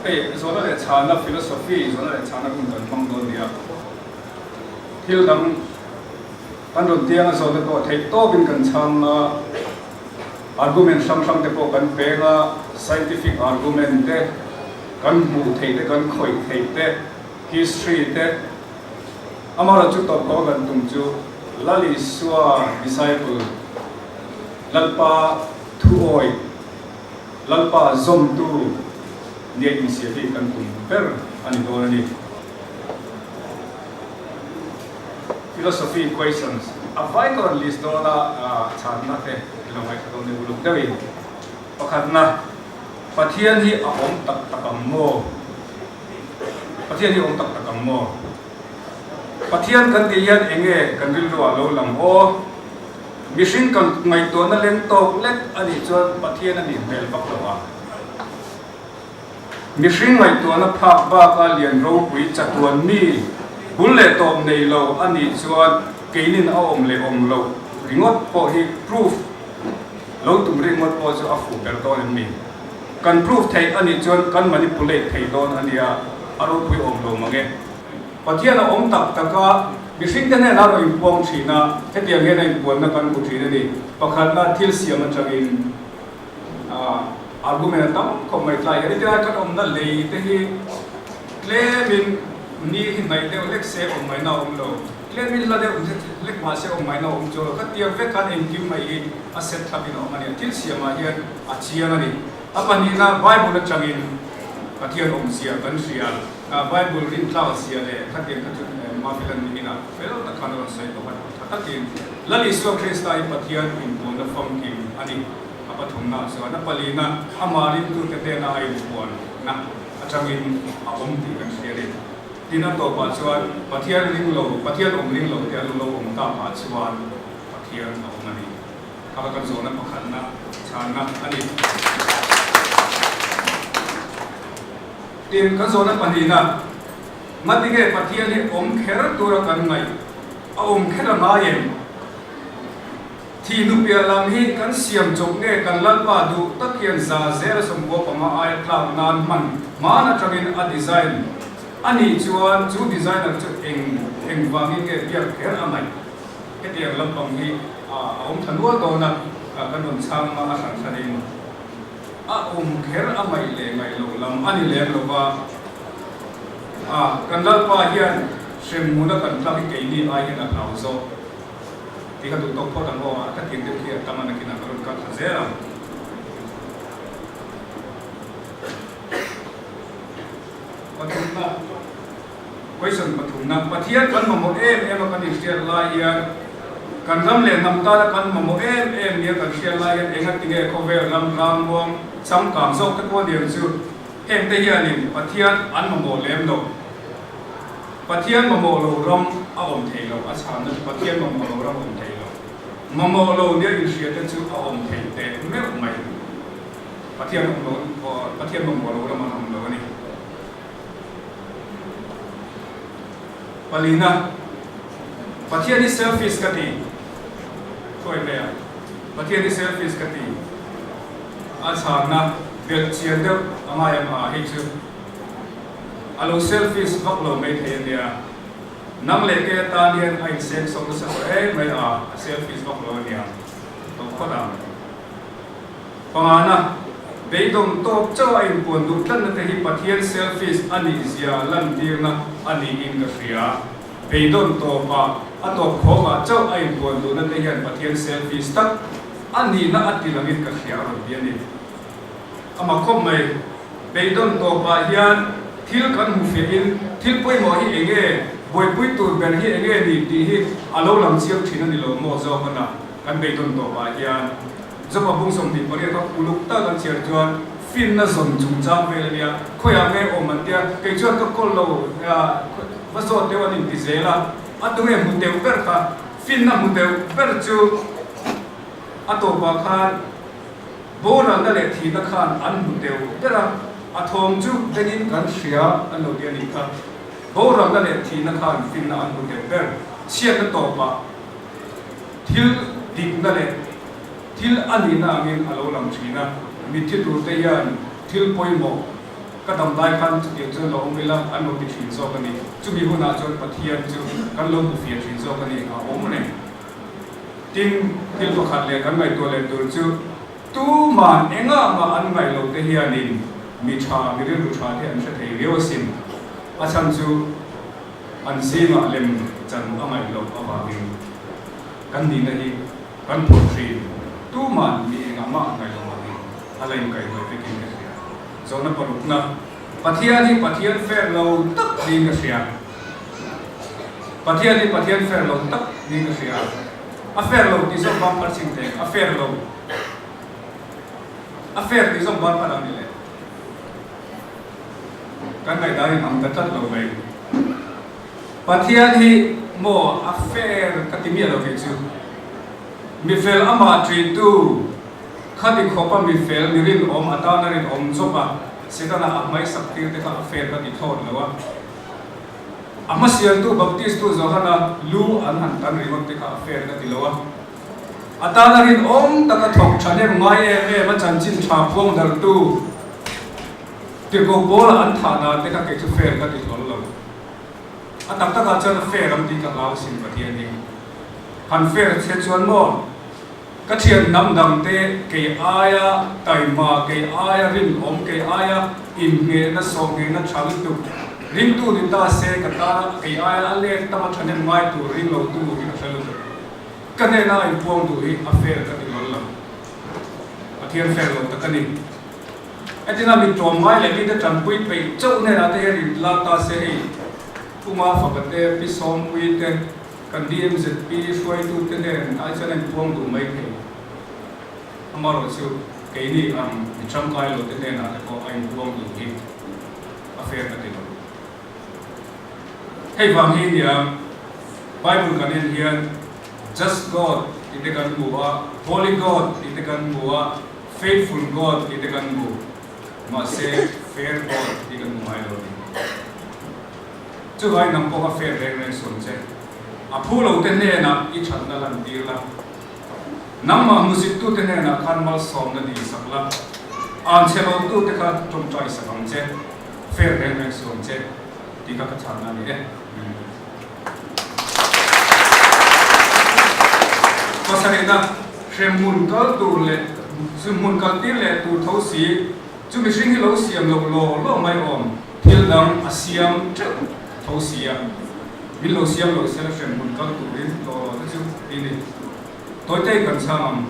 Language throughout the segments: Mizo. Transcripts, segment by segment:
Hei, zawhna leh chhana philosophy, zawhna leh chhana hun kan hmang dawn nia. Thil dang kan rawn tianga zawhna pawh theih tawkin kan chhang a. Argument hrang hrang te pawh kan peng a, scientific argument te, kan hmuh theih te, kan khawih theih te, history te, amaherawhchu tawp kawng kan tum chu Lal Isua disciple, Lalpa thuawi, Lalpa zawmtu nia insiam hi kan tum ber a ni dawn a ni. Philosophy questions a vai ka rawn list dawn a, chhanna te i lo ngaithla dawn nia uluk deuhin. Pakhatna, Pathian hi a awm tak tak ang maw? Pathian hi a awm tak tak ang maw? Pathian kan tih hian eng nge kan rilru ah lo lang aw? Mihring kan ngaihtuahna leng tawk lek a nih chuan Pathian a nih hmel vak lo ang. Mihring ngaihtuahna phak baka lian ropui chatuan mi bul leh tawp nei lo a nih chuan keinin a awm leh awm loh ringawt pawh hi proof lo tum ringawt pawh chu a fuh ber dawn em ni? Kan proof theih a nih chuan kan manipulate thei dawn a nia, a ropui awm lo mang e. Pathian a awm tak tak a, mihringte hnenah a rawn inpuang thin a, hetiang hian a inpuanna kan hmu thin a ni. Pakhatna, thil siam atangin argument a tam khawp mai tlai hian hetilai kan awmna lei te hi tlemin ni hi hnaih deuh hlek se awm ngaihna a awm lo, tlemin la deuh hlek mah se awm ngaihna a awm chuang lo. Khatiang vek khan engkim mai hi a set thlapin a awm a ni a, thil siamah hian a chiang a ni. A pahnihna, Bible atangin Pathian awmzia kan hria. Bible rintlak zia leh khatiang kha chu Mafilan niminah fel tak khan a rawn sawi tawh a, tha takin Lal Isua Krista hi Pathian inpuanna famkim a ni. A pathumna chuan a palina amah ringtute hnena a inpuanna atangin a awm tih kan hria a ni. Tin, a tawpah chuan Pathian ring lo, Pathian awm ring lo te an lo awm takah chuan Pathian a awm a ni. Kha kha kan zawhna pakhatna chhanna a ni. Tin, kan zawhna pahnihna, Ngatinge Pathian hi awm kher tura kan ngaih? A awm kher a ngai em? Thih nupiah lam hi kan siam chawp nge kan Lalpa duh tak hian za zel 95 aia tlak nan hman hman atangin a design a nih chuan chu designer chu eng eng vangin nge biak kher a ngaih? Hetiang lampang hi a awm tha nual dawn a, kan rawn chhang a a hran hranin. A awm kher a ngaih leh ngaih loh lam a ni lem lo va, a kan Lalpa hian hremhmuna kan tlak hi keini ai hian a hlau zawk tih kha duh tawk phawt ang aw, a ka tih deuh khi a tam a nakinah ka rawn kal thla zel ang. Pathumna, Question pathumna, Pathian kan mamawh em em a kan inhriat lai hian kan ram leh hnam tana kan mamawh em em nia kan hriat lai hian enga tinge khawvel ram rangmuang changkang zawk te pawh aniang chu heng te hianin Pathian an mamawh lem lo. Pathian mamawh lo ram a awm thei lo, a chhanna chu Pathian mamawh lo ram a awm thei lo. Mamawh lo nia inhriat te chu a awm thei teh meuh mai. Pathian awm lo, Pathian mamawh lo ram an awm lo a ni. Palina, Pathian hi selfish ka ti. Thuai mai a, Pathian hi selfish ka ti. A chhanna belh chian deuh a ngai ang a, hei chu a lo selfish vak lo mai thei a nia. Nang leh kei atan hian a inseng sawk nasa tawh em mai a, a selfish vak lo a nia. Tawh phawt ang. Pangana, beidawng tawp chauh a inpuan duh tlatna te hi Pathian selfish a nih zia lantirna a niin ka hria. Beidawn tawpah, a tawp khawkah chauh a inpuan duhna te hian Pathian selfish tak a nihna a ti langin ka hria a rawn ti a ni. Amah khawp mai, beidawn tawpah hian thil kan hmu fiahin thil pawimawh hi enge, buaipui tur ber hi enge ni tih hi a lo lang chiang thin a ni lo maw zawk a na kan beidawn tawpah hian. Zopa bung 28 kha uluk tak an chhiar chuan finna zawn chungchang vel a nia, khawiah nge awm an tia, kei chuan ka kawl lo va zawt deuh an inti zel a, a tunge hmu teuh ber kha, finna hmu teuh ber chu a tawpah khan boralna leh thihna khan an hmu teuh ber a, a thawm chu bengin kan hria an lo ti a nih kha, boralna leh thihna khan finna an hmu teuh ber, chhiatna tawpah. Thil dikna leh thil a nihna angin a lo lang thin a, mitthi turte hian thil pawimawh ka dam lai khan chutiang chuan lo awm ila an lo ti thin zawk a ni. Chumi hunah chuan Pathian chu kan lo hmu fiah thin zawk a ni, a awm reng. Tin, thil pakhat leh kan ngaihtuah leh tur chu Tuman engah mah an ngaih loh te hianin mi tha, mi rilru tha te an hre thei viau asin. A chhan chu an zingah lem chan a ngaih loh avangin kan nihna hi kan phawrh thin. Tuman mi engah mah an ngaih loh avangin a la inkaihhnawih vekin ka hria. Zawhna parukna, Pathian hi Pathian fair lo tak niin ka hria. Pathian hi Pathian fair lo tak niin ka hria. A fair lo tih zawk bang phar chhin teh, a fair lo. A fair tih zawk bang phar ang ni le. Kan ngaihdan in ang ta tlat lo mai. Pathian hi maw a fair ka ti miah lo kei chu. Mifel amah ṭihtu. Khati khawpa mi fel, mi rinawm, a tana rinawm zawk a, Setana a hmaisak tir te kha a fair ka ti thlawt lo a. A hmasialtu Baptistu Johana lu an han tan ringawt te kha a fair ka ti lo a. A tana rinawm taka thawk thahnem ngai em em a chanchin tha puang darhtu Tirhkoh Paula an thah dan te kha kei chu fair ka ti hlawl lo. A tak takah chuan a fair ang tih ka hlau sin Pathian hi. Han fair che chuan maw? Ka thian hnam dangte kei aia taima, kei aia rinawm, kei aia inhnehna, sawhnghehna tha lutuk ringtu ni ta se ka tana kei aia a let tama thahnem ngai tur ring lo tu hi ka hre lutuk. Ka hnena a inpuang duh hi a fair ka ti hlawl lo. Pathian fair lo tak a ni. Hetina mi tlawmngai leh mite tanpui peih chauh hnenah te hian inlak ta se hei Puma fapa te, Pi Sawmpuii te, Kan DMZP hruaitute nen ai chuan a inpuang duh mai thei. Amaherawhchu keini ang mi tangkai lote hnenah te pawh a inpuang duh hi a fair ka ti lo. Hei vang hi nia Bible kan en hian Just God tih te kan hmu a, Holy God tih te kan hmu a, Faithful God tih te kan hmu, mahse Fair God tih kan hmu ngai lo a ni. Chuvai nang pawh a fair reng reng sawn che. A phu lo te hnenah i thatna lan tir la. Nangmah hmusit tu te hnenah khan malsawmna dil sak la. An chhe lo tu te kha tawngtai sak ang che. Fair reng reng sawn che tih kha ka chhanna a ni e. Pasarihna, hremhmun kal tur leh sumhmun kal tir leh tur tho si, chu mihring hi lo siam loh law law mai awm. Thil dang a siam teuh tho si a, min lo siam lo sela hremhmun kal turin law law te chu ti ni. Tawitei kan chhang ang,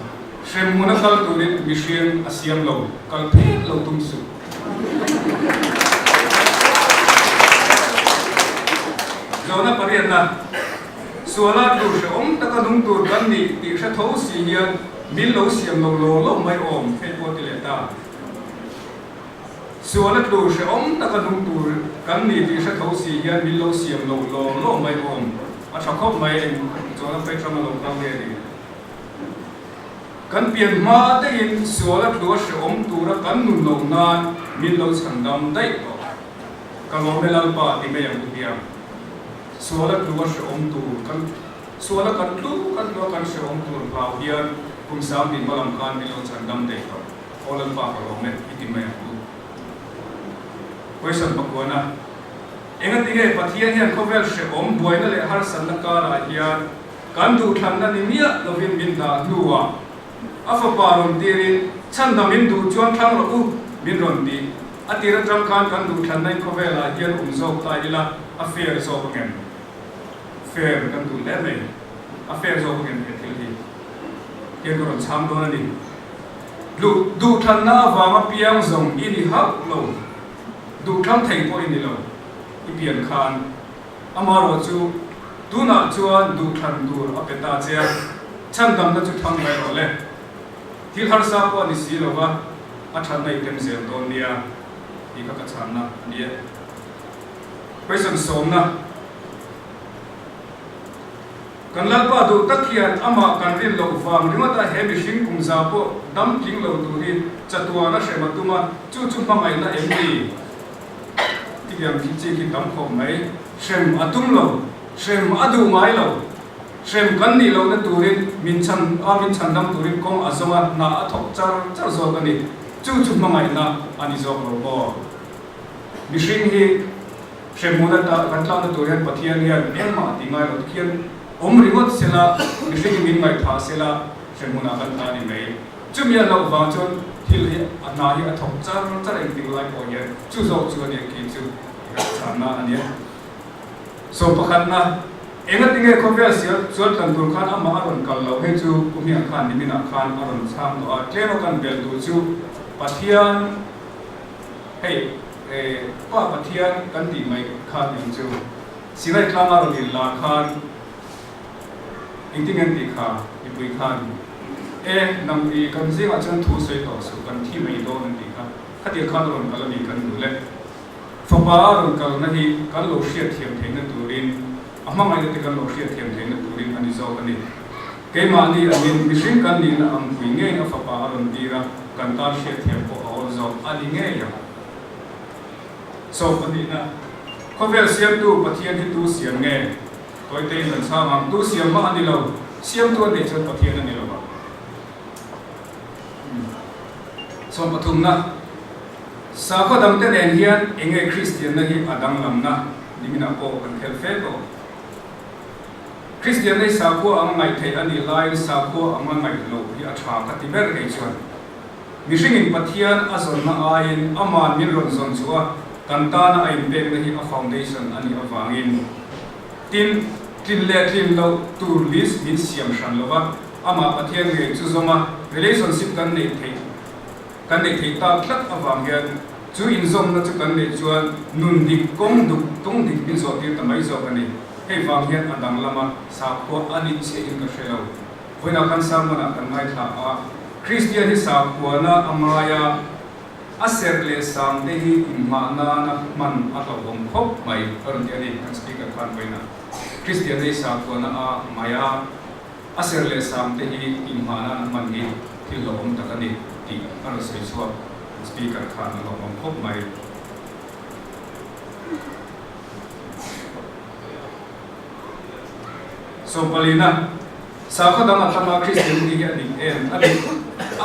hremhmun a kal turin mihring a siam lo, kal phet lo tum suh. Zawhna pariatna, Suala tur hrehawm taka nung tur kan nih tih hre tho si hian min lo siam lo law law mai awm, hei pawh ti leh ta. Sual a tlu hrehawm taka nung tur kan ni tih hre tho si hian min lo siam loh law law mai awm a tha khawp mai eng chuan a phei hrang a lo kal nge ni. Kan pian hma daihin sual a tlu a hrehawm tura kan nun loh nan min lo chhan dam daih tawh. Ka lawm e Lalpa ti mai ang u hiang. Sual a tlu a hrehawm tur kan sual a kan tlu kan tlu a kan hrehawm tur hlau hian kum sang tih hma lam khan min lo chhan dam daih tawh. Aw Lalpa ka lawm e i ti mai ang u. Question pakuana, Engati nge Pathian hian khawvel hrehawm buaina leh harsatna karah hian kan duhthlanna ni miah lovin min dah hnuah a fapa rawn tirin chhandam in duh chuan thlang rawh u min rawn ti. A tir atang khan kan duhthlanna in khawvelah hian awm zawk ta ila a fair zawk angem? Fair kan duh hle mai. A fair zawk angem he thil hi? Hian ka rawn chhang dawn a ni. Duh duhthlanna avanga piang zawng i ni hauh lo, duhthlang thei pawh i ni lo, i pian khan. Amaherawh chu, tunah chuan duhthlan tur a pe ta che a, chhandamna chu thlang mai rawh le. Thil harsa pawh a ni si lo va, a thatna i tem zel dawn nia tih kha ka chhanna a ni e. Question sawmna. Kan Lalpa duh tak hian amah kan rin loh vang ringawt a he mihring kum za pawh dam tling lo tur hi chatuan a hrem a tum a, chu chu hmangaihna em ni? Khitiang khi chi khi tam khawp mai. Hrem a tum lo, hrem a duh ngai lo. Hrem kan nih lohna turin min chhan a min chhan dam turin kawng a zawng a, hna a thawk char char zawk a ni. Chu chu hmangaihna a ni zawk lo maw? Mihring hi. Hremhmun ata kan tlakna tur hian Pathian hian engmah tih ngai lo tikhian awm ringawt sela, mihringin min ngaihthah sela hremhmunah kan tla a ni mai. Chumi a loh vang chuan thil hi a hna hi a thawk char char engtik lai pawh hian chu zawk chu a nia kei chu chhanna a nia. So pakhatna, engatinge khawvel sial chuan tlan tur khan amah a rawn kal loh hei chu Pu Hmiang khan niminah khan a rawn chhang tawh a, tlem a kan bel duh chu Pathian hei Pa Pathian kan tih mai khan eng chu Sinai tlanga rawn inlar khan Engtin an tih kha mipui khan e nang i kan zingah chuan thu sawi tawh suh kan thi mai dawn an tih kha khatiang khan a rawn kal a ni kan duh le. Fapa a rawn kalna hi kan lo hriatthiam theihna turin a hmangaihna te kan lo hriatthiam theihna turin a ni zawk a ni. Keimahni angin mihring kan nihna ang pui ngeiin a fapa a rawn tir a, kan tan hriatthiam pawh a awl zawk a ni ngei ang. Sawm pahnihna, Khawvel siamtu Pathian hi tu siam nge? Tawitein kan chhang ang, tu siam mah a ni lo, siamtu a neih chuan Pathian a ni lo ang. Sawmpathumna, Sakhaw dangte nen hian eng nge Kristianna hi a danglamna niminah pawh kan khel fe tawh. Kristianna hi sakhua anga ngaih theih a nih laiin sakhua anga ngaih loh hi a tha ka ti ber kei chuan. Mihringin Pathian a zawnna aiin Aman min rawn zawn chu a, kan tana a inpekna hi a foundation a nih avangin. Tin, tlin leh tlin loh tur list min siam hran lo va, Amah Pathian ngei chu zawm a, relationship kan neih theih kan neih theih tak tlat avang hian chu inzawmna chu kan neih chuan nun dik kawng duk kawng dik min zawh tir ta mai zawk a ni. Hei vang hian a danglam a, sakhua a ni chiahin ka hre lo. Vawiinah khan sermon-ah kan ngaithla a, Kristian hi sakhuana a ngai a, a serh leh sangte hi inhmah nana hman a hlauhawm khawp mai a rawn ti a ni kan speaker khan vawiinah. Kristian hi sakhuana a ngai a, a serh leh sangte hi inhmah nana hman hi thil hlauhawm tak a ni tih a rawn sawi chhuak speaker khan a hlauhawm khawp mai. Sawmpalina, Sakhaw dang a tam a, Kristian hi a dik em? A dik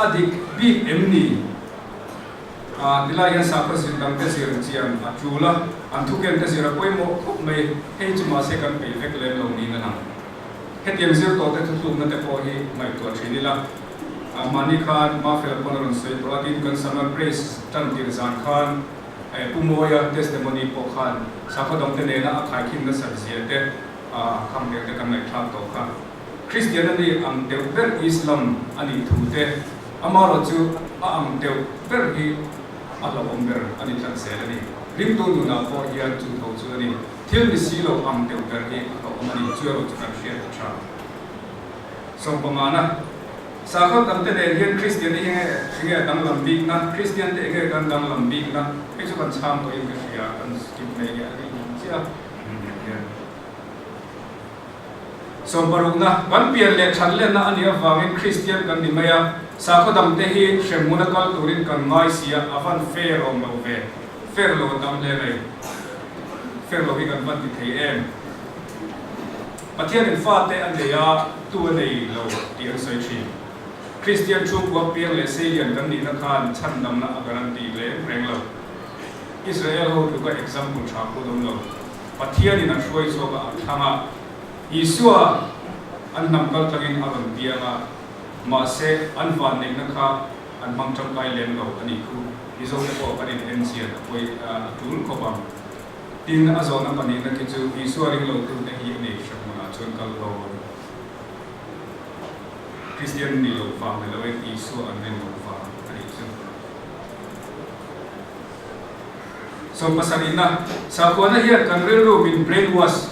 a dik bik em ni? Ah, tilai hian sakhaw zir dang te zir chian a tul a, an thuken te zir a pawimawh khawp mai, hei chu mahse kan peih vek lem lo niin a lang. Hetiang zir tawh te thuthlukna te pawh hi ngaihtuah thin ila, ah, mahni khan Mafela pawn a rawn sawi tawh a, tin kan summer praise tan tir zan khan, Pu Mawia testimony pawh khan sakhaw dangte nena a khaikhin nasat zia te a kham hmel te kan ngaihthlak tawh kha. Kristian a nih ang deuh ber Islam a nih thu te, amaherawh chu a ang deuh ber hi a hlauhawm ber a ni tlat zel a ni. Ringtu nunah pawh hian chu tho chu a ni. Thil ni si lo ang deuh ber hi a hlauhawm a ni. Chu erawh chu kan hriat a tha. Sawmpangana. Sakhaw dangte nen hian Kristian te hi nge enge a danglam bikna, Kristian te enge kan danglam bikna, hei chu kan chhang tawhin ka hria, kan skip mai nge a nih hmel chiah a hian. Sawmparukna, kan pian leh that lenna a nih avangin Kristian kan ni mai a, sakhaw dangte hi hremhmun a kal turin kan ngai si a, a van fair awm lo ve, fair lo a tam hle mai, fair lo hi kan van ti thei em? Pathianin fate a nei a, tu a nei lo tih an sawi thin. Kristian chhungkua piang leh seilian kan nihna khan chhandamna a guarantee reng reng lo. Israel ho tluka example tha pawh an awm lo. Pathianin a hruai chhuak a, a thlang a, Isua an hnam kal tlangin a rawn piang a, mahse an vanneihna kha an hmang tangkai lem lo a nih khu. Mizote pawh kan in enchian a pawi a tul khawp ang. Tin, a zawhna pahnihna khi chu Isua ringlotute hi a nei hre hmunah chuan kal dawn. Kristian ni lo vang ni loin Isua an rin loh vang a nih chu. Sawmpasarihna, Sakhuana hian kan rilru min brainwash,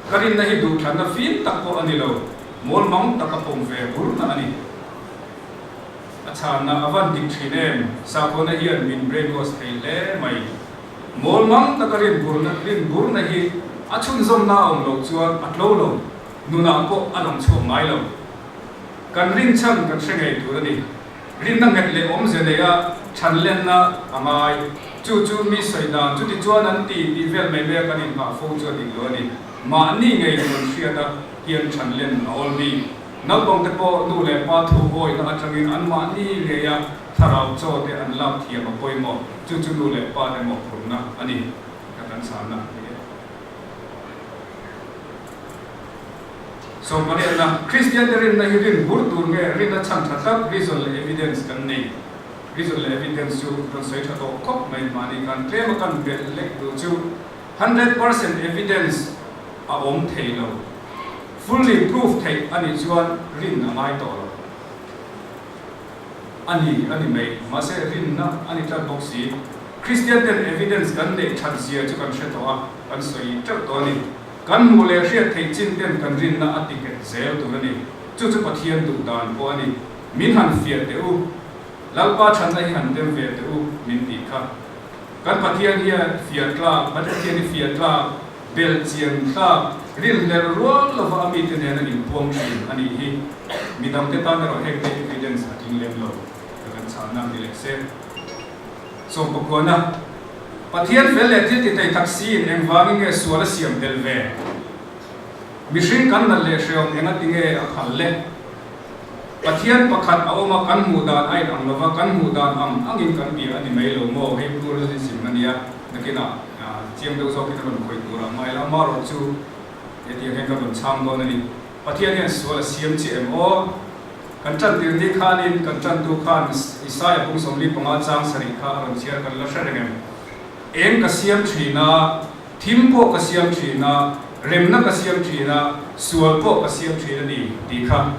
ka rinna hi duhthlanna fim tak pawh a ni lo, mawlmang taka pawm ve burna a ni. A chhanna a van dik thin em, sakhuana hian min brainwash thei hle mai. Mawlmang taka rinburna rinburna hi a chhunzawmna a awm loh chuan a tlo lo, nunah pawh a lang chhuak ngai lo. Kan rinchhan kan hre ngei tur a ni. Rinna nghet leh awmze neia chhanlenna a ngai. Chu chu mi sawi dan chuti chuan an ti tih vel mai maia kan inhah fo chu a dik lo a ni. Mahni ngei rawn hriat a hian chhanlen a awl bik. Naupangte pawh nu leh pa thu awihna atangin anmahni ngeia Thlarau chaw te an lak thiam a pawimawh, chu chu nu leh pa te mawhphurhna a ni ka kan chhanna a ni e. Sawmpariatna, Kristiante rinna hi rin bur tur nge rinna chhan tha tak reason leh evidence kan nei? Reason leh evidence chu kan sawi tha tawh khawp mai mahni khan tlema kan belh lek tur chu 100% evidence a awm thei lo. Fully proof theih a nih chuan rin a ngai tawh lo. A ni a ni mai. Mahse rinna a ni tlat bawk si. Kristian ten evidence kan neih that zia chu kan hre tawh a, kan sawi teuh tawh a ni. Kan hmuh leh hriat theih chin ten kan rinna a ti nghet zel tur a ni. Chu chu Pathian duh dan pawh a ni. Min han fiah teh u. Lalpa thatna hi han tem ve teh u min tih kha. Kan Pathian hian fiah tlak, kan Pathian hi fiah tlak, belh chian tlak, rinhlelh rual lova a mite nena inpuang thin a nih hi. Midangte tan erawh heng te evidence a tling lem lo ka kan chhahna ni leh se. Sawmpakuana, Pathian fel leh thil ti thei tak siin engvangin nge sual a siam tel ve? Mihring kan nat leh hreawm enga ti nge a phal le? Pathian pakhat a awm a, kan hmuh dan a inang lova, kan hmuh dan ang angin kan bia a ni mai lo maw? Hei pluralism a nia, nakinah chiang deuh zawkin a rawn khawih tur a ngai la, amaherawh chu hetiang hian ka rawn chhang dawn a ni. Pathian hian sual a siam chiah em aw? Kan tan tir ni khanin kan tantu khan Isaia bung 45 chang sarih kha a rawn chhiar kan la hre reng em? Eng ka siam thin a, thim pawh ka siam thin a, remna ka siam thin a, sual pawh ka siam thin a ni tih kha.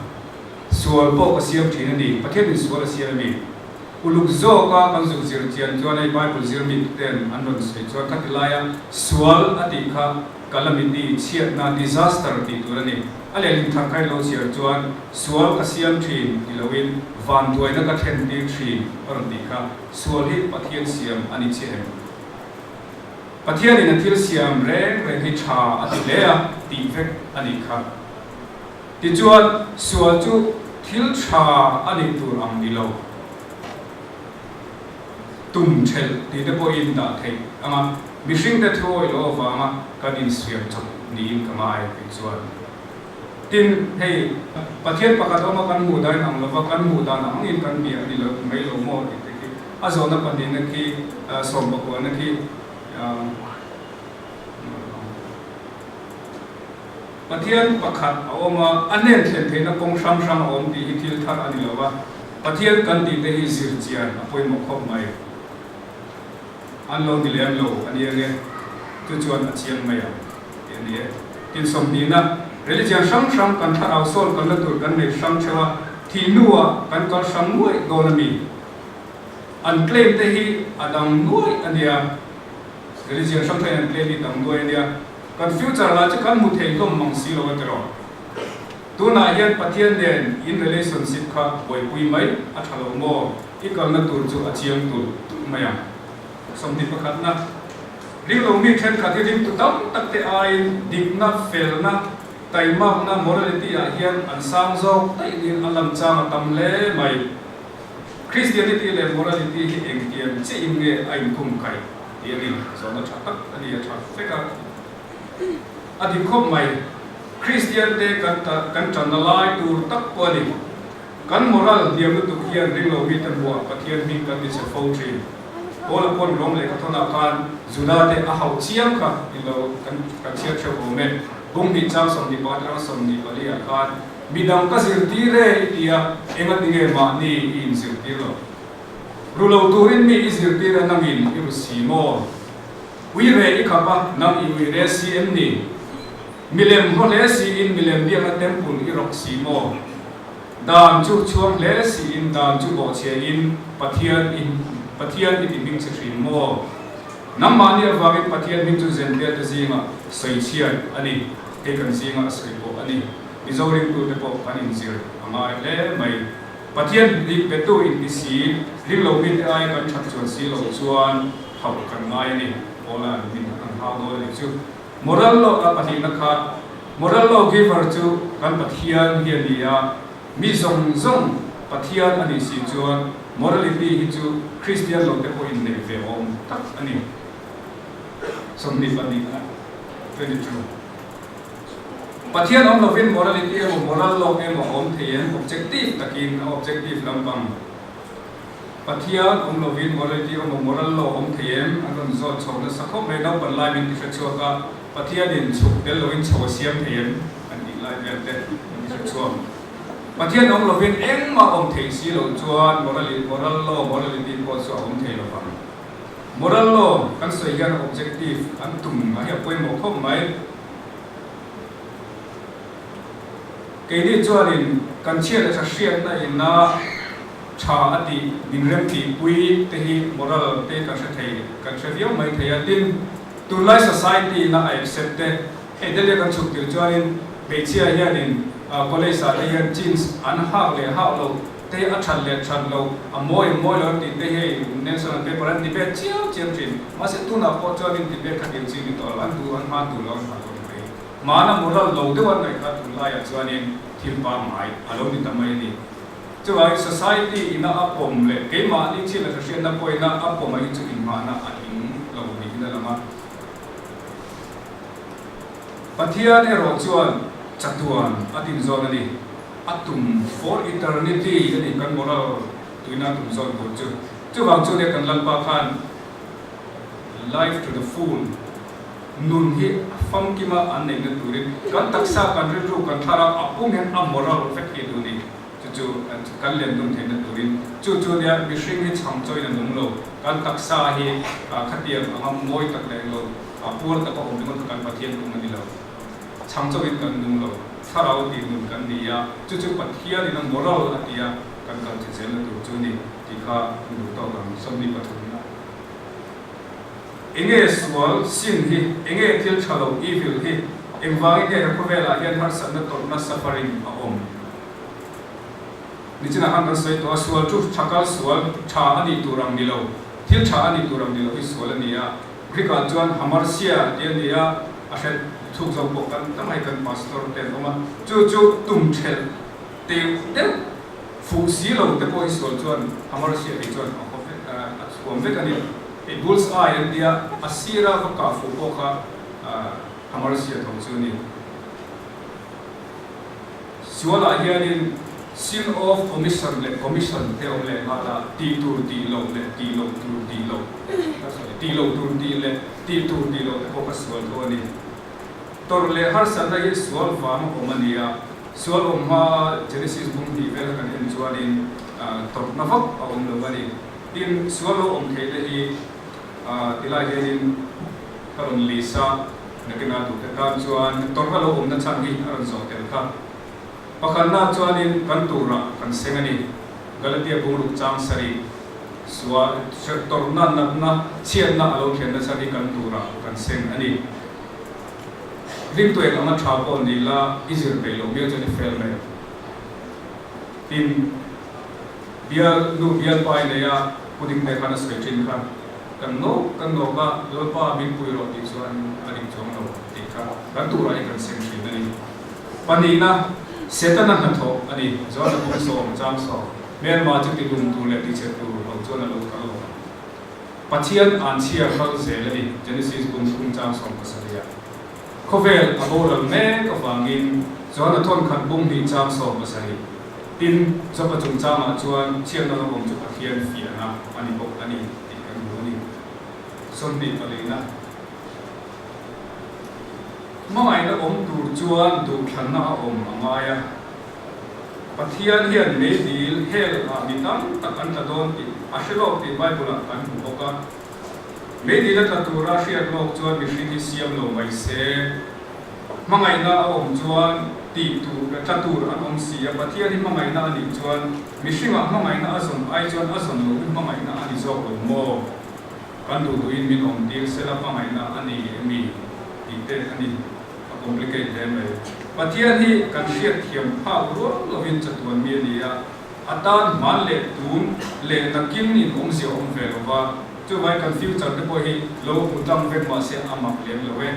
Sual pawh ka siam thin a ni. Pathianin sual a siam a mi? Uluk zawka kan zuk zir chian chuan hei Bible zir mi ten an rawn sawi chuan khati laia sual a tih kha calamity, chhiatna, disaster tih tur a ni. A lehling thar kha i lo chhiar chuan sual ka siam thin ti loin vanduaina ka thlen tir thin a rawn tih kha. Sual hi Pathian siam a ni chiah em? Pathianin a thil siam reng reng hi tha a ti hle a tih vek a nih kha. Tichuan, sual chu thil tha a nih tur ang ni lo. Tum thelh tih te pawhin dah theih ang a, mihringte thu awih loh avanga kan insiam chawp niin ka ngai tih chuan. Tin, hei, Pathian pakhat awma kan hmuh dan ang lova kan hmuh dan angin kan bia a ni lo mai lo maw tih te khi a zawhna pahnihna khi sawmpakuana khi Pathian pakhat a awm a, a hnen thlen theihna kawng hrang hrang a awm tih hi thil thar a ni lo a, Pathian kan tih te hi zir chian a pawimawh khawp mai. An lo ni lem lo a ni ange, chu chuan a chiang mai ang tih a ni e. Tin sawmhnihna, religion hrang hrang kan thlarau sawn kalna tur kan nei hrang theuh a, thih hnuah kan kal hrang nuaih dawn a mi? An claim te hi a dang nuaih a nia, religion hrang hrangin an claim hi dang nuaih a nia. Kan future lah chu kan hmu thei hlawm mang si lo a tiraw. Tunah hian Pathian nen in relationship kha buaipui mai a tha lo maw? I kalna tur chu a chiang tulh tulh mai ang. 21 na, Ringlo mi thenkhat hi ringtu tam tak te aiin dikna, felna, taimakna, morality, ah hian an sang zawk daih niin a lan chang a tam hle mai. Christianity leh morality hi engtiang chiahin nge a inkhum kaih? Tih a ni, zawhna tha tak a ni, a tha fek a, a dik khawp mai. Kristian te kan kan tanna lai tur tak pawh a ni. Kan moral hniam lutuk hian ringlo mite hmuah Pathian hming kan ti chhe fo thin. Paula pawn rawng lehkha thawnah khan Juda te a hauh chiam kha in lo kan kan chhiar theuh awm e. Bung hnih chang 21 atanga 24 ah khan midang ka zirtir e i ti a, engatinge mahni i inzirtir lo? Ru lo turin mi i zirtir a nangin i ru si maw? Ui re i khap a, nang i ui re si em ni? Milem haw hle siin milem biakna temple i rawk si maw? Dan chu chhuang hle siin dan chu bawhchhia in Pathian i Pathian i ti hming chhe thin maw? Nangmahni avangin Pathian hming chu Zentail te zingah sawi chhiat a ni, hei kan zingah a sawi pawh a ni. Mizo ringtute pawh kan inzir a ngai hle mai. Pathian dik betu inti si, ring lo mite aia kan that chuan si lo chuan hauh kan ngai a ni. Paula an min an hau dawn a nih chu. Moral law a pahnihna kha Moral law giver chu kan Pathian hi a ni a, mi zawng zawng Pathian a nih si chuan morality hi chu Kristian lo te pawhin neih ve awm tak a ni. 22 22. Pathian awm lovin morality emaw moral law emaw a awm thei em? Objective takin a objective lampang. Pathian awm lovin morality emaw moral law a awm thei em? An rawn zawt chho nasa khawp mai. Naupan lai min ti hre chhuak a, Pathianin chhuk tel loin chho a siam thei em? An tih lai. lai vel te min ti hre chhuak. Pathian awm lovin engmah awm thei si lo chuan moral law, morality pawh chu a awm thei lo vang. Moral law kan sawi hian objective an tum a hi a pawimawh khawp mai. Keini chuanin kan chhiat leh tha hriatna ina tha a tih min rem tihpui te hi moral te kan hre thei, kan hre viau mai thei a. Tin, tunlai society ina a accept te, hei Delhi a kan chhuk tir chuanin hmeichhia hianin college ah te hian jeans an hak leh hak loh te a that leh that loh, a mawi a mawi lo an tih te hi hei Nelson an paper an debate chiam chiam thin. Mahse tunah pawh chuanin debate kha dil chi ni tawh lo, an duh an hman duh lo an hman lo ni mai. Hmana moral lo deuh an ngaih kha tunlaiah chuanin thil pangngai a lo ni ta mai a ni. Chuvangin society ina a pawm leh keimahni thil a hre-hriatna pawhina a pawm a hi chu inhmahna a tling lo niin a lang a. Pathian erawh chuan chatuan a tinzawn a ni. A tum for eternity a ni kan moral tuina tum zawn tur chu. Chuvang chu nia kan Lalpa khan life to the full. Nun hi a famkima an neihna turin kan taksa, kan rilru, kan thlarau a pum hian a moral vek hi duh ni. Chu chu kan len dun theihna turin chu chu nia mihring hi chhang chawiin a nung lo. Kan taksa hi khatiang anga mawi tak leh englo puar taka awm ringawt kha kan Pathian tum a ni lo. Chhang chawiin kan nung lo. Thlarau tih nun kan ni a, chu chu Pathianin a moral a ti a, kan kal che zelna tur chu ni tih kha duh tawk ang 23. Enge sual, sin, hi? Enge thil tha lo, evil, hi? Engvangin nge he khawvelah hian harsatna tawrhna, suffering, a awm? Nichinah khan kan sawi tawh a, sual chu tha kal sual, tha a nih tur ang ni lo, thil tha a nih tur ang ni lo hi sual a ni a. Greek-ah chuan hamartia tih a ni a, a hre thuk zawk pawh kan tam a, hei kan pastor te an awm a, chu chu tum thelh teuh deuh fuh si lo te pawh hi sual chuan hamartia tih chuan a haw vek, a chhuam vek a ni. Hei bull's eye an tia, a sira va kah fuh pawh kha hamartia tho chu a ni. Sualah hianin sin of commission leh commission te awm leh nghal a, tih tur tih loh leh tih loh tur tih loh, sorry, tih loh tur tih leh tih tur tih loh te pawh kha sual tho a ni. Tawrh leh harsatna hi sual vang awm a ni a, sual awm hma Genesis bung hnih vela kan en chuanin tawrhna vak a awm lo a ni. Tin, sual lo awm theihna hi tilai hianin ka rawn list a, nakina duhte tan chuan tawrhna lo awmna chhan hi a rawn zawh tel kha. Pakhatna chuanin kan turah kan seng a ni. Galatia bungruk chang sarih, sual, tawrhna, natna, chhiatna a lo thlenna chhan hi kan turah kan seng a ni. Ringtuek anga tha pawh ni la, i zir peih loh miau chuan i fail mai. Tin. Bial nu bial pa i nei a, Pu Dingte khan a sawi thin kha, kan nawk kan nawk a, Lalpa min pui rawh tih chuan a dik chuang lo tih kha kan turah hi kan sem thin a ni. Pahnihna, Setana hnathawh a ni, Johana bung sawm chang sawm, hmelma chu tilum tur leh tichhe tur lo chuan a lo kal lo ang. Pathian an chhiar kal zel a ni, Genesis bung thum chang 17 ah. Khawvel a boral mek avangin Johana thawnkhat bung hnih chang 17. Tin, Jopa chungchangah chuan chhiatna lo awm chu Pathian fiahna a ni bawk a ni tih kan hmu a ni. 24. Hmangaihna awm tur chuan duhthlanna a awm a ngai a. Pathian hian meidil, hell, ah mi tam tak an tla dawn tih a hre lawk tih Bible-ah kan hmu bawk a. Meidil a tla tura hriat lawk chuan mihring hi siam lo mai se. Hmangaihna a awm chuan tih tur, tla tur an awm si a, Pathian hi hmangaihna a nih chuan mihringah hmangaihna a zawn ai chuan a zawn loh hi hmangaihna a ni zawk lo maw? Kan duh duhin min awm tir sela hmangaihna a ni emi tih te a ni, a complicate hle mai. Pathian hi kan hriat thiam phak rual lovin chatuan mi a ni a, a tan hman leh tun leh nakin in awmzia awm ve lo va, chuvai kan future te pawh hi lo hmu tlang vek mahse a mak lem lo e.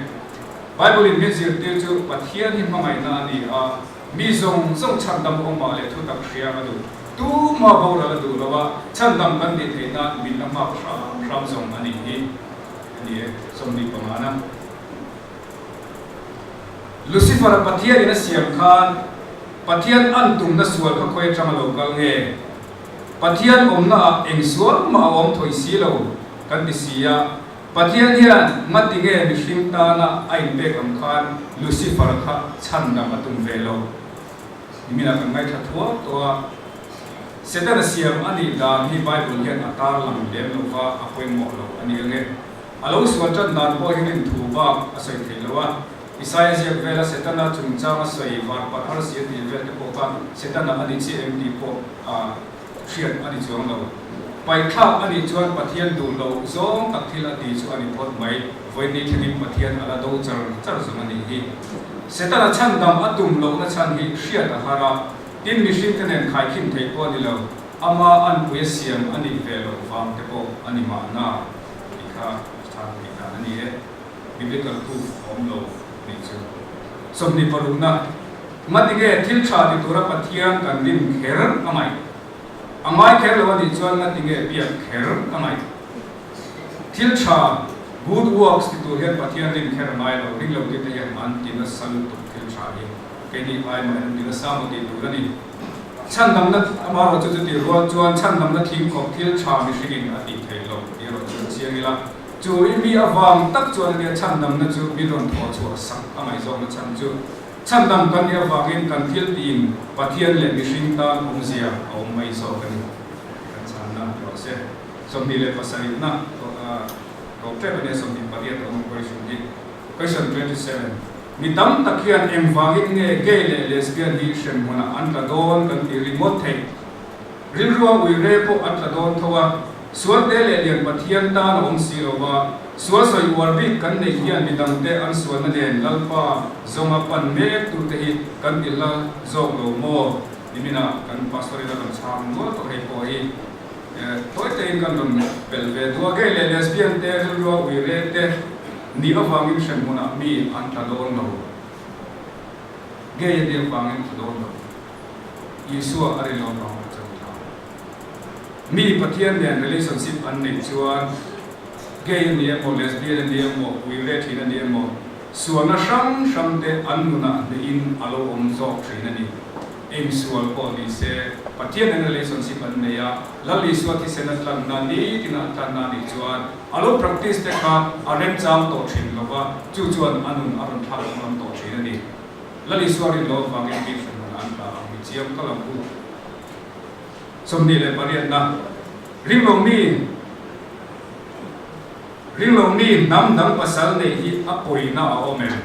Bible in min zirtir chu Pathian hi hmangaihna a ni a, mi zawng zawng chhandam awmah leh thutak hria a duh. Tuma boral a duh lo a, chhandam kan nih theih nan min la nghak hram hram zawng a nih hi a ni e, 25 na. Lucifer-a Pathian in a siam khan Pathian an tumna sual kha khawi atanga lo kal nge? Pathian awmna ah eng sual mah a awm thawi si lo kan ti si a. Pathian hian ngati nge mihring tana a inpek ang khan Lucifer kha chhandam a tum ve lo? Niminah kan ngaithla thuak tawh a, Setana siam a nih dan hi Bible hian a tarlang lem lo va, a pawimawh lo a ni ange. A lo sual tan dan pawh hi rinthu bak a sawi thei lo a. Isaia ziak vela Setana chungchang a sawi varpat arsi a tih vel te pawh kha Setana a ni chiah em tih pawh a hriat a ni chuang lo. Paihthlak a nih chuan Pathian duh loh zawng tak thil a ti chu a ni phawt mai. Vawiin thlengin Pathian a la do char char zawng a nih hi. Setana chhandam a tum lohna chhan hi hriat a har a, tin mihringte nen khaikhin theih pawh a ni lo, ama anpui a siam a nih ve loh vang te pawh a ni mahna tih kha chhan theih dan a ni e. Biblical proof a awm lo nih chu. 26 na, Ngatinge thil tha ti tura Pathian kan rin kher a ngaih? A ngai kher lo a nih chuan ngatinge biak kher a ngaih? Thil tha, good works, ti tur hian Pathian rin kher a ngai lo, ring lo tite hian an ti nasa lutuk thil tha hi keini ai mah in an ti nasa maw tih tur a ni. Chhandamna amaherawh chu chutih rual chuan chhandamna thing khawp thil tha mihringin a tih theih loh tih erawh chu chiang ila. Chu i mi avang tak chuan ania chhandamna chu mi rawn thawh chhuah sak a ngaihzawkna chhan chu. Chhandam kan nih avangin kan thil tiin Pathian leh mihring tan awmzia a awm mai zawk a ni. Kan chhanna rawh se. 27 na tawp tep a nia 28 a awm question hi. Question 27. Mi tam tak hian engvangin nge gay leh lesbian hi hremhmunah an tla dawn kan ti ringawt thei. Rilrua ui re pawh an tla dawn tho a, sual te leh lian Pathian tan a awm si lo va, sual sawi uar bik kan neih hian midangte an sualna nen Lalpa zawnga pan mek tute hi kan ti hla zawk lo maw? Niminah kan pastor ina kan chhang nual tawh hei pawh hi tawi tein kan rawn pel ve duh a, gay leh lesbian te rilrua ui re te nih avangin hremhmunah mi an tla dawn lo, gay a nih avangin tla dawn lo. Isua a rinawm vang a chang tha. Mi Pathian nen relationship an neih chuan gay a ni emaw, lesbian a ni emaw, uire thin a ni emaw, sualna hrang hrang te an nunah hnehin a lo awm zawk thin a ni. Eng sual pawh ni se, Pathian nen relationship an nei a, Lal Isua thisen a tlanna nitin a tlanna a nih chuan a lo practice te kha a remchang tawh thin lova, chu chuan a nun a rawn thlak danglam tawh thin a ni. Lal Isua rin lo avangin mi hran hmun an tla ang hi chiang kal ang u. 28 na, Ringlo mi, Ringlo mi hnam dang pasal neih hi a pawina a awm em?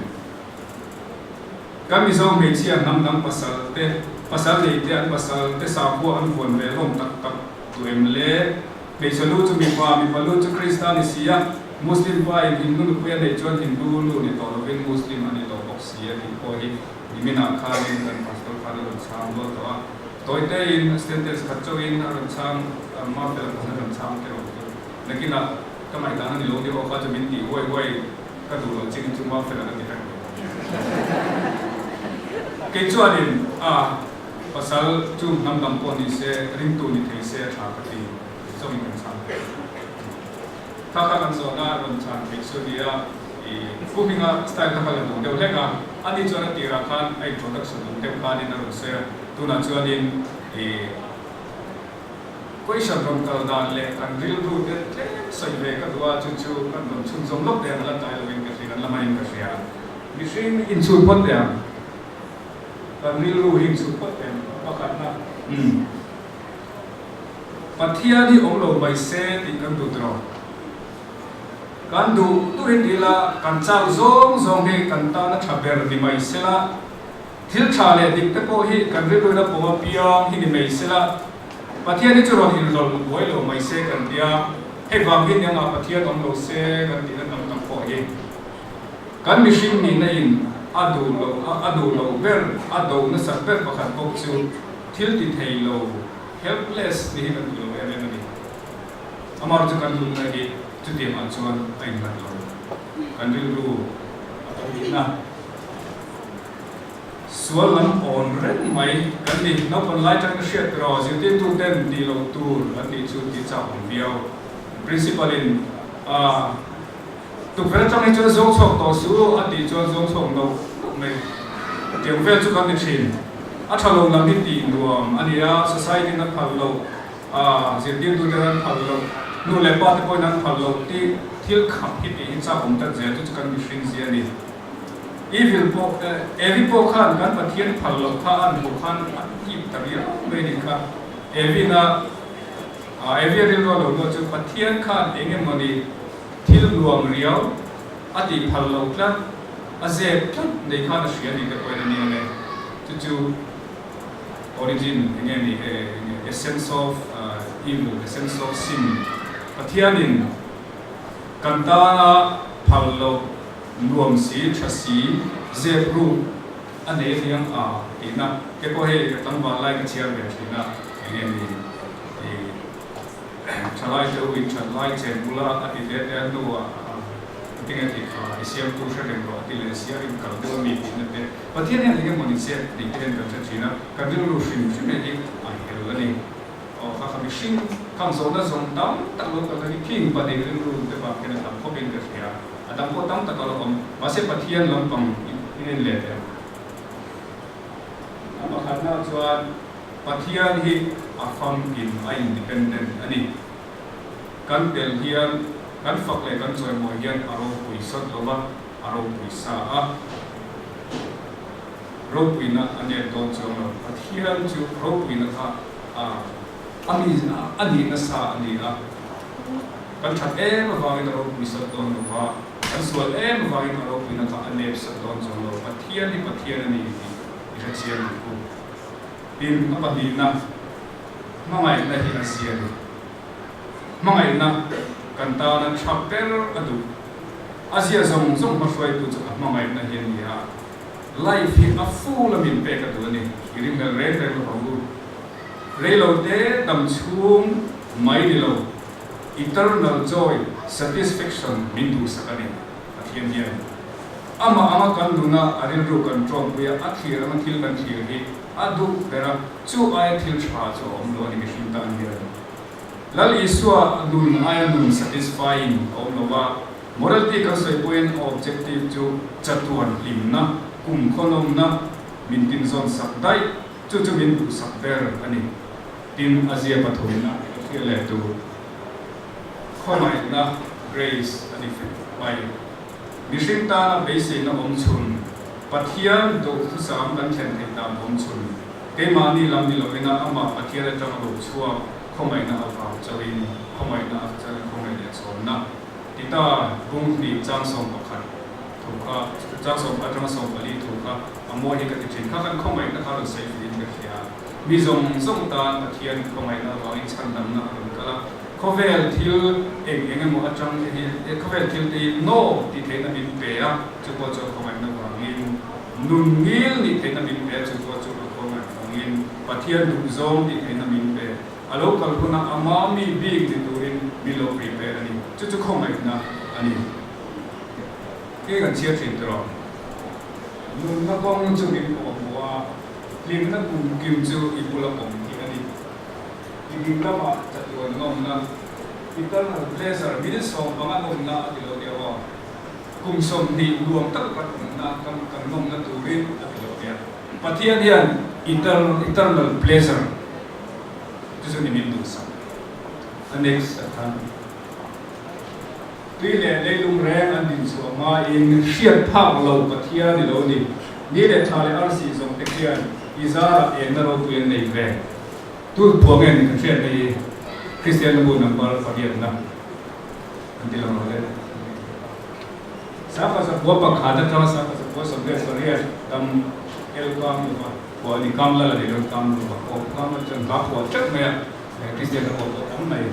Kan Mizo hmeichhia hnam dang pasal te, pasal nei te an pasal te sakhua an vuan ve hlawm tak tak duh em le? Hmeichhe lu chu mipa, mipa lu chu Krista ni si a, Muslim pa in Hindu nupui a neih chuan Hindu lu ni tawh lovin Muslim a ni tawh bawk si a tih pawh hi niminah khanin kan pastor khan a rawn chhang nual tawh a. Tawitein sentence khat chauhin a rawn chhang, Mafela khan a rawn chhang teh awm chu. Nakinah ka ngaihdan a ni lo ni aw kha chu min tih huai huai ka duh loh chin chu Mafela ka ti vek lo. Kei chuanin a. Pasal chu hnam dang pawh ni se, ringtu ni thei se a tha ka ti zawngin kan chhan thei. Kha kha kan zawhna rawn chhan theih chu nia i Pu Hminga style kha ka la duh deuh hlek a, ani chuan a tirah khan a introduction ang deuh khanin a rawn sawi a, tunah chuanin i question rawn kal dan leh kan rilru te tlem sawi ve ka duh a, chu chu kan rawn chhunzawm lawk teh ang, a la tlai lovin ka hria, kan la hmain ka hria. Mihring inchhun phawt teh ang. Kan rilru hi inchhut phawt em? Pakhatna, Umm. Pathian hi awm lo mai se tih kan duh tiraw? Kan duh duhin ti ila, kan chak zawng zawng hi kan tana tha ber ni mai sela, thil tha leh dik te pawh hi kan rilruin a pawm apiang hi ni mai sela, Pathian hi chu rawn inrawlh buai lo mai se kan ti a, hei vang hi niangah Pathian awm lo se kan tihna tam tak pawh hi. Kan mihring nihna in a duh loh a duh loh ber, a do nasat ber pakhat bawk chu thil ti thei lo, helpless, ni hi kan duh lo em em a ni. Amah chu kan duhna hi chutiang ah chuan a innghat lo. Kan rilru a pahnihna sual lam awn reng mai kan ni. Naupang lai tan ka hriat ber aw, zirtirtu ten tih loh tur an tih chu tih chak awm viau. Principal in a. Tukverh atang hi chuan zawng chhuak tawh suh u a tih chuan zawng chhuak no nuk mai. Tiang vel chu kan ni thin. A tha lo lam hi tih nuam a ni a, society in a phal loh, a zirtirtute an phal loh. Nu leh pa te pawhin an phal loh tih thil khap hi tih hi chak awm tlat zel chu chu kan mihring zia a ni. Evil pawh Evi pawh khan kan Pathian phal loh kha an hmuh khan a tip ta riau mai a nih kha. Evi-na Evi a rilru a lo luah chu Pathian khan eng emawni thil nuam riau a tih phal loh tlat, a zep tlat nei khan a hria ni te pawhin a ni ang e. Chu chu origin eng nge ni essence of evil, essence of sin, Pathianin kan tana phal loh nuam si, tha si, zep ruk a nei a niang a tihna te pawh hei ka tlangval lai ka chhiar ve thin a, eng nge ni Thalai te u in that lai chen bula a ti te te a hnuah a tinge tih kha i siamtu hre reng rawh a ti leh sia in kal deuh a mi tihna te Pathian hian eng emawni zep tih te hian kan hre thin a, kan rilru hrim hrim hi a hel a ni. Aw kha kha mihring khang zawhna zawng tam tak lo kalna hi khing pahnih rilru te vang hian a tam khawp in ka hria, a dang pawh tam tak a lo awm, mahse Pathian lampang in en leh teh ang. A pakhatna chuan Pathian hi a famkim, a independent a ni. Kan tel hian, kan fak leh kan chawimawi hian a ropui sawt lo va, a ropui sa a. Ropuina a nep dawn chuang lo. Pathian chu ropuina kha a a mi a nihna sa a ni a. Kan that em avangin a ropui sawt dawn lo va, kan sual em avangin a ropuina kha a nep sawt dawn chuang lo. Pathian hi Pathian a ni tih i hrechiang ang u. Tin, a pahnihna, hmangaihna hi a zia ni. Hmangaihna kan tana tha ber a duh. A zia zawng zawng hmahruaitu chu a hmangaihna hi a ni a. Life hi a full a min pek a duh a ni. I rinhlelh reng reng lo vang u. Reilo te dam chhung mai ni lo, eternal joy, satisfaction min duhsak a ni. Pathian hian amah anga kan nuna a rilru kan tawmpui a, a thlir anga thil kan thlir hi a duh ber a, chu aia thil tha chu a awm lo a ni mihring tan hian. Lal Isua nun aia nun satisfying a awm lo va, morality kan sawi pawhin a objective chu chatuan hlimna, kum khawnawmna min tinzawn sak daih, chu chu min duhsak ber a ni. Tin, a zia pathumna ka hriat leh tur. Khawngaihna, grace, a ni fek mai. Mihring tana beiseina awm chhun, Pathian duhthusam kan thlen theih dan awm chhun, keimahni lam ni lovina amah Pathian atanga lo chhuak khawngaihna avang chauhin khawngaihna a changin khawngaih leh chhawnna Tita bung hnih chang 11 thu kha, chang sawm atanga 14 thu kha a mawi hi ka ti thin. Kha kan khawngaihna kha rawn sawi fuhin ka hria. Mi zawng zawng tan Pathian khawngaihna avangin chhandamna a rawn kal a. Khawvel thil eng eng emaw atang te hi, khawvel thil te hi no tih theihna min pe a, chu pawh chu a khawngaihna vangin, nun ngil nih theihna min pe a, chu pawh chu a khawngaih vangin, Pathian duhzawng tih theihna min pe. A lo kal huna a mami bik ni turin min lo prepare a ni. Chu chu khawngaihna a ni. Kei kan chhiar thin tawh. Nunna kawng chu min kawhhmuh a, hlimna kumkim chu i bula awm hi a ni. I ding lamah chatuan nawmna, eternal pleasure, minute 15 nawmna a ti lo nia aw. Kum 20 nuam tak kan awmna, kan kan nawmna turin a ti lo nia. Pathian hian eternal pleasure chu chu ni min duhsak. A next ah khan tui leh leilung reng an din chhuah hmain hriat phak lo Pathian i lo ni. Ni leh thla leh arsi zawng te khian i zarah enna ropui an nei ve. Tu phuah nge ni kan hriat na hi Kristian na bu number pariatna an ti lang lo le. Sangha zakua pakhat atanga sangha zakua 18 tam el kam lova phuah a ni. Kam lal a ni lo, kam lova aw kam lal chuan ka phuah teuh mai a, Kristian na pawh pawh tam mai.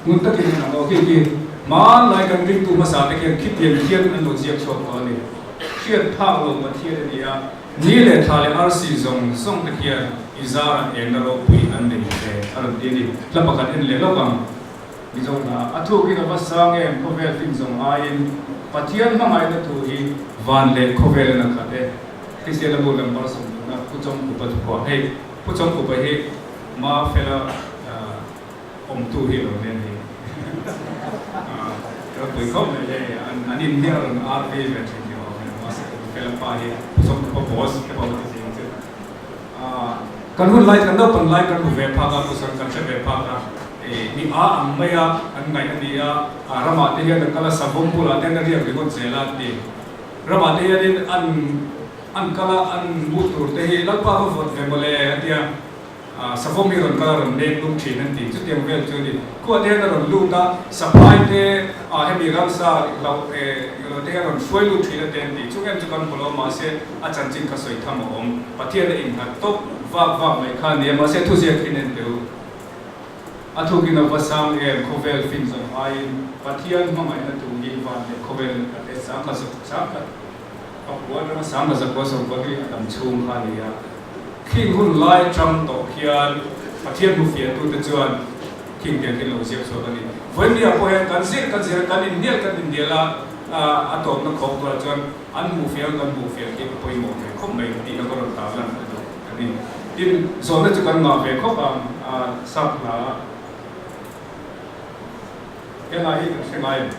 Ngun takin an ang aw khi khi hmanlai kan ringtu hmasa te khian khitiang khian an lo ziak chhuak tawh a ni. Hriat phak lo Pathian a ni a. Ni leh thla leh arsi zawng zawng te khian i zarah enna ropui an nei ve a rawn ti a ni. Hla pakhat en leh lawk ang. Mizo hla a thukin a va sang em khawvel fin zawng aiin Pathian hmangaihna thu hi van leh khawvel in a khat e. Kristian a bu lambar 30 na Pu Chawngkupa thuphuah hei Pu Chawngkupa hi Mafela awmtu hi a lo nen hei. Ropui khawp mai hei an in hi a rawn RV ve thin hi awm e mahse Fela pa hi Pu Chawngkupa boss te pawh ka ti zing chu. Kan hun lai kan naupang lai kan hmu ve phak a Pu Sawng kan hre ve phak a. Mi a ang mai a an ngaih a ni a, ramah te hian a kal a, savawm bulah te hian a riak ringawt zel a an ti. Ramah te hianin an an kal a, an mu tur te hi Lalpa va vawt ve mawle a ti a, savawm hi rawn kal a rawn leng lum thin an ti. Chutiang vel chu a ni. Khuah te hian a rawn lut a, saphai te hemi ramsa hlauh ilo te hian a rawn hruai lut thin a te an ti. Chung em chu kan hmu lo mahse a chanchin kha sawi tham a awm. Pathian a innghat tawp vak vak mai kha a ni a, mahse thuziak hi nen teu. A thukin a va sang em, khawvel fin zawng aiin Pathian hmangaihna tur hi van leh khawvel in khat e, sangkhat sangkhat pakua atanga sangkhat zakua sawmkua hi a dam chhung kha a ni a. Khing hun lai atang tawh khian Pathian hmufiahtute chuan khing tiang khi lo ziak chhuak a ni. Vawinia pawh hian kan zir kan zir a, kan inhnial kan inhnial a, a tawpna khawk turah chuan an hmuhfiah kan hmuhfiah khi a pawimawh ve khawp mai tih a ka rawn tarlan a duh a ni. Tin, zawhna chu kan ngah ve khawp ang a, sap hla he hla hi kan hre ngai em?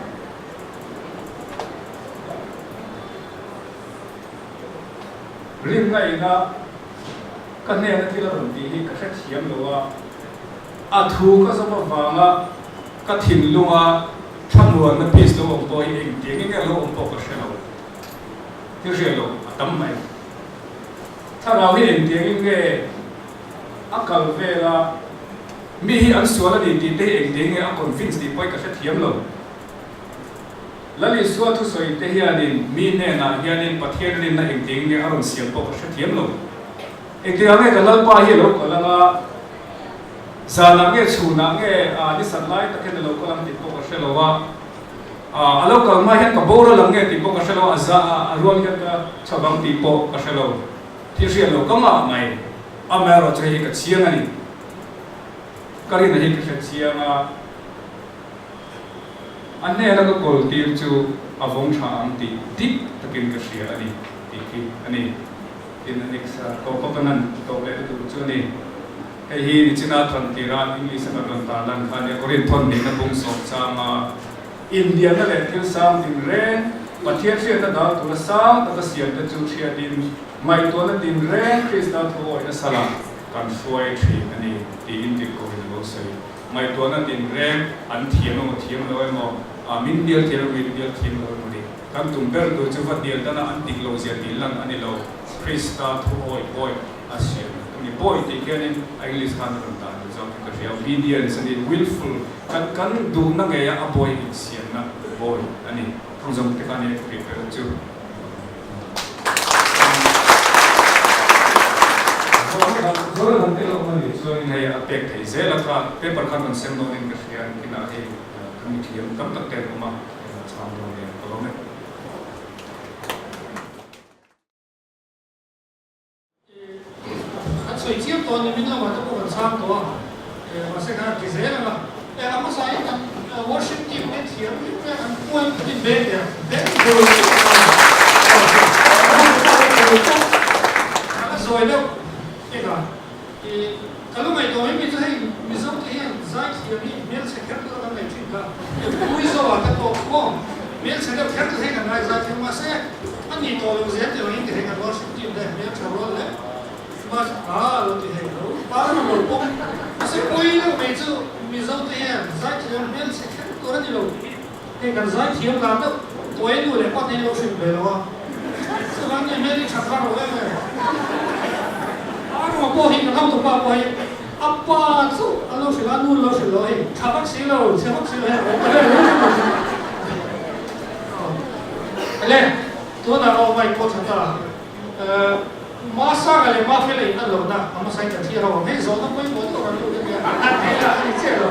Rinna ina ka hnena thil a rawn tih hi ka hrethiam lo a, a thu ka zawm avanga ka thinlunga thlamuanna peace lo awm pawh hi engtiang enge lo awm pawh ka hre lo, thil hriat loh a tam mai. Thlarau hi engtiangin nge a kal vel a, mi hi an sual a ni tih te hi engtiang nge a convince tih pawh hi ka hrethiam lo. Lal Isua thusawi te hianin mi hnenah hianin Pathian rinna engtiang nge a rawn siam pawh ka hrethiam lo. Engtiangah nge ka Lalpa hi a lo kal anga, zanah nge chhunah nge ni sat lai tak hian a lo kal ang tih pawh ka hre lo a. A lo kal hma hian ka boral ang nge tih pawh ka hre lo a, za a rual hian ka chho ang tih pawh ka hre lo. Thil hriat lo ka ngah mai. Amaherawhchu hei hi ka chiang a ni. Ka rinna hi ka hre chiang a, a hnena ka kawl tir chu a vawng tha ang tih dik takin ka hria a ni tih hi a ni. Tin, a next a tawpa ka nan tawp leh lutuk chu a ni. Hei hi nichina than tira English a kan rawn tar lan kha nia, Korin thawn nihna bung sawm changa Indiana leh thil sang tinreng, Pathian hriatna dal tura sang taka siamte chu hriatin ngaihtuahna tinreng Krista thu awihna salah kan hruai thin a ni tiin tirhkohin a lo sawi. Ngaihtuahna tinreng an thiam emaw thiam lo emaw, min hnial thiam emaw min hnial thiam lo emaw ni. Kan tum ber tur chu va hnial dana an dik lo zia tih lan a ni lo, Krista thu awih bawi a siam a ni. Bawi tih khianin a English khan a rawn dah duh zawk in ka hria. Obedience a ni, willful, kan kan duhna ngeia a bawi insiamna bawi a ni. Thawngzawm te kha nia ka prepare chu. Zawhna dang te lo awm a nih chuanin hei a pek thei zel a kha paper khan rawn sem dawnin ka hria, kinah hei kan mithiam tam tak te an awm a. Chhang dawn nen ka lawm e. Kan sawi chiam tawh a ni, min lamah te pawh kan chhang tawh a, mahse kan han ti zel ang a. A hmasa in kan worship team te thiam viau mai a, kan puan kan in beng der beng dur a zawi deuh eka. Ka lo ngaihtuah mai mai chu hei Mizo te hian zaithiam hi hmelchhe kher tur a kan ngaih thin kha. Pui zo ah ka tawk maw? Hmelchhe deuh kher tur hei kan ngai zaithiam mahse a ni tawh lo zel tih angin ti hei kan worship team te hmeltha rual leh mas a lo ti hei lo par na lo pawh mahse pui deuh mai chu Mizo te hian zaithiam hmelchhe kher tur a ni lo tih hi hei kan zaithiam dan deuh tuai nu leh pa te hi lo hrilh ve lo a chuvang nge hmel hi tha thar lo em em a pawh hi kan hotu pa pawh hi A pa chu a lo hrilh a, nu lo hrilh lo hei, tha vak si lo, chhe vak si lo hei a awm ta hle lo hrilh lo hrilh le tunah aw mic pawh tha ta Masanga leh Mafela in an lohna a hmasa in kan thlir ho ang hei zawhna pawimawh deuh ran lut ania a theih a a ni chiah lo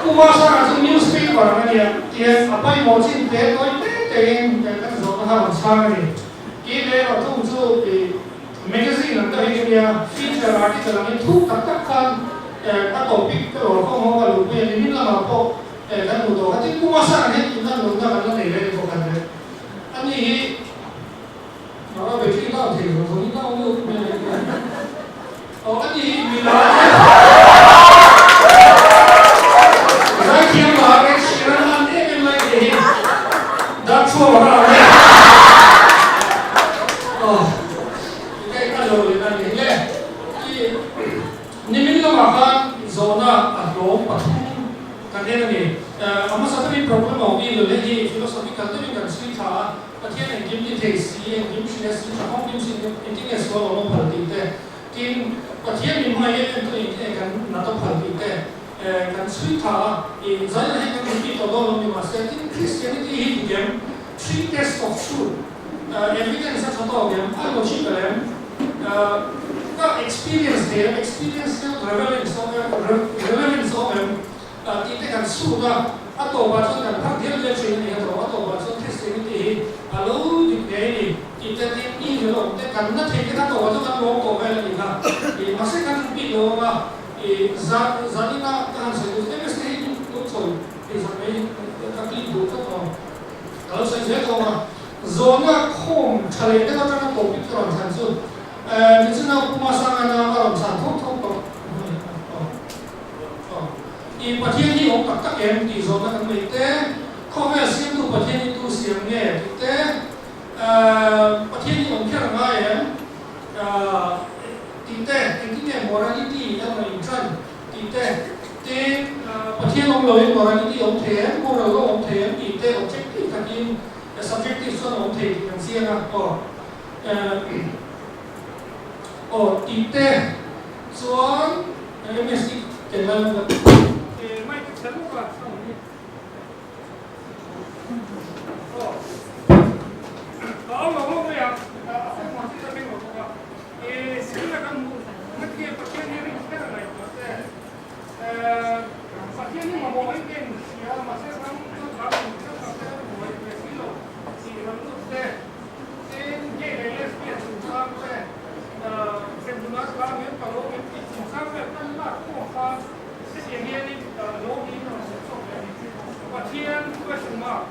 Pu Masanga chu newspaper ang ania tihian a pawimawh chin te tawi te te in kan zawhna kha rawn chhang a ni tih leh erawh thung chu Magazine ang te hi chu nia, feature article angin thuk tak tak khan a topic te lawr khawm ho a luhpui a ni. Min lamah pawh kan hmuh tawh kha. Tin, Pu Masang hian inlan lohna kan la nei reng bawk a ni. Ani hi a battery down thei zawng zawng in down deuh mai a ni. Aw ani hi milar zaithiam lar Ed Sheeran an em em lai te hi dark chhuak a rang e. Aw ka lo leh a ni le. I nimin lamah khan. Zawhna a hlawm pathum kan en a ni. A hmasa takin problem a awm i lo hei hi philosophical deuhin kan chhui thla a, Pathian engkim ti thei si, engkim hria si, tha famkim si engtin nge sual awm a phal tih te, tin Pathian min hmai em em chu engtin nge kan nat a phal tih te kan chhui thla a. I zaina hei kan repeat tawh dawn lo ni mahse tin Christianity hi dik em? Three tests of truth, evidence a tha tawk em? A logical em? Ka experience thei em? Experiential relevance relevance a awm em? Tih te kan chhut a, a tawpah chuan kan phak dial dial thin a ni a tawp, a tawpah chuan Christianity hi a lo dik ngei a ni tih te tin mi rilawm awm te kan na thei te kha tawpah chuan kan lawm tawh vel a ni kha. Ih mahse kan repeat lo ang a, ih zan zanina ka han sawi duh em em hi lo chawi tih zan mai ka click duh tlat awm. Ka lo sawi zel thawm a, zawhna khawm tha leh deuh atanga topic ka rawn thlan chu nichina Puma Sangana a rawn chhan thawk thawk tawh I Pathian hi awm tak tak em tih zawhna kan nei te, khawvel siamtu Pathian hi tu siam nge tih te, Pathian hi awm kher a ngai em tih te, engtin nge morality emaw inṭan tih te, tin, Pathian awm loin morality awm thei em, moral lo awm thei em tih te objective takin subjective chuan a awm thei tih kan chiang a, aw aw tih te chuan MSc tel lai lam mic a chhe lawk a sound hi aw ka awm lo lawk mai a a phone hman chu ka beng lo bawk a. I sikna kan hmuh na khi Pathian hi rin kher a ngaihtuah che. Pathian hi mamawh in en hria mahse ram chu ram in thil tak te kan buai ve si lo tih ram lut te, tin gay leh lesbian chungchang te, hremhmunah tlang em ka lo em tih chungchang vel kan lak khawm khan hetiang hianin lo niin a rawn sawi chhuak leh a ni. Pathian question mark.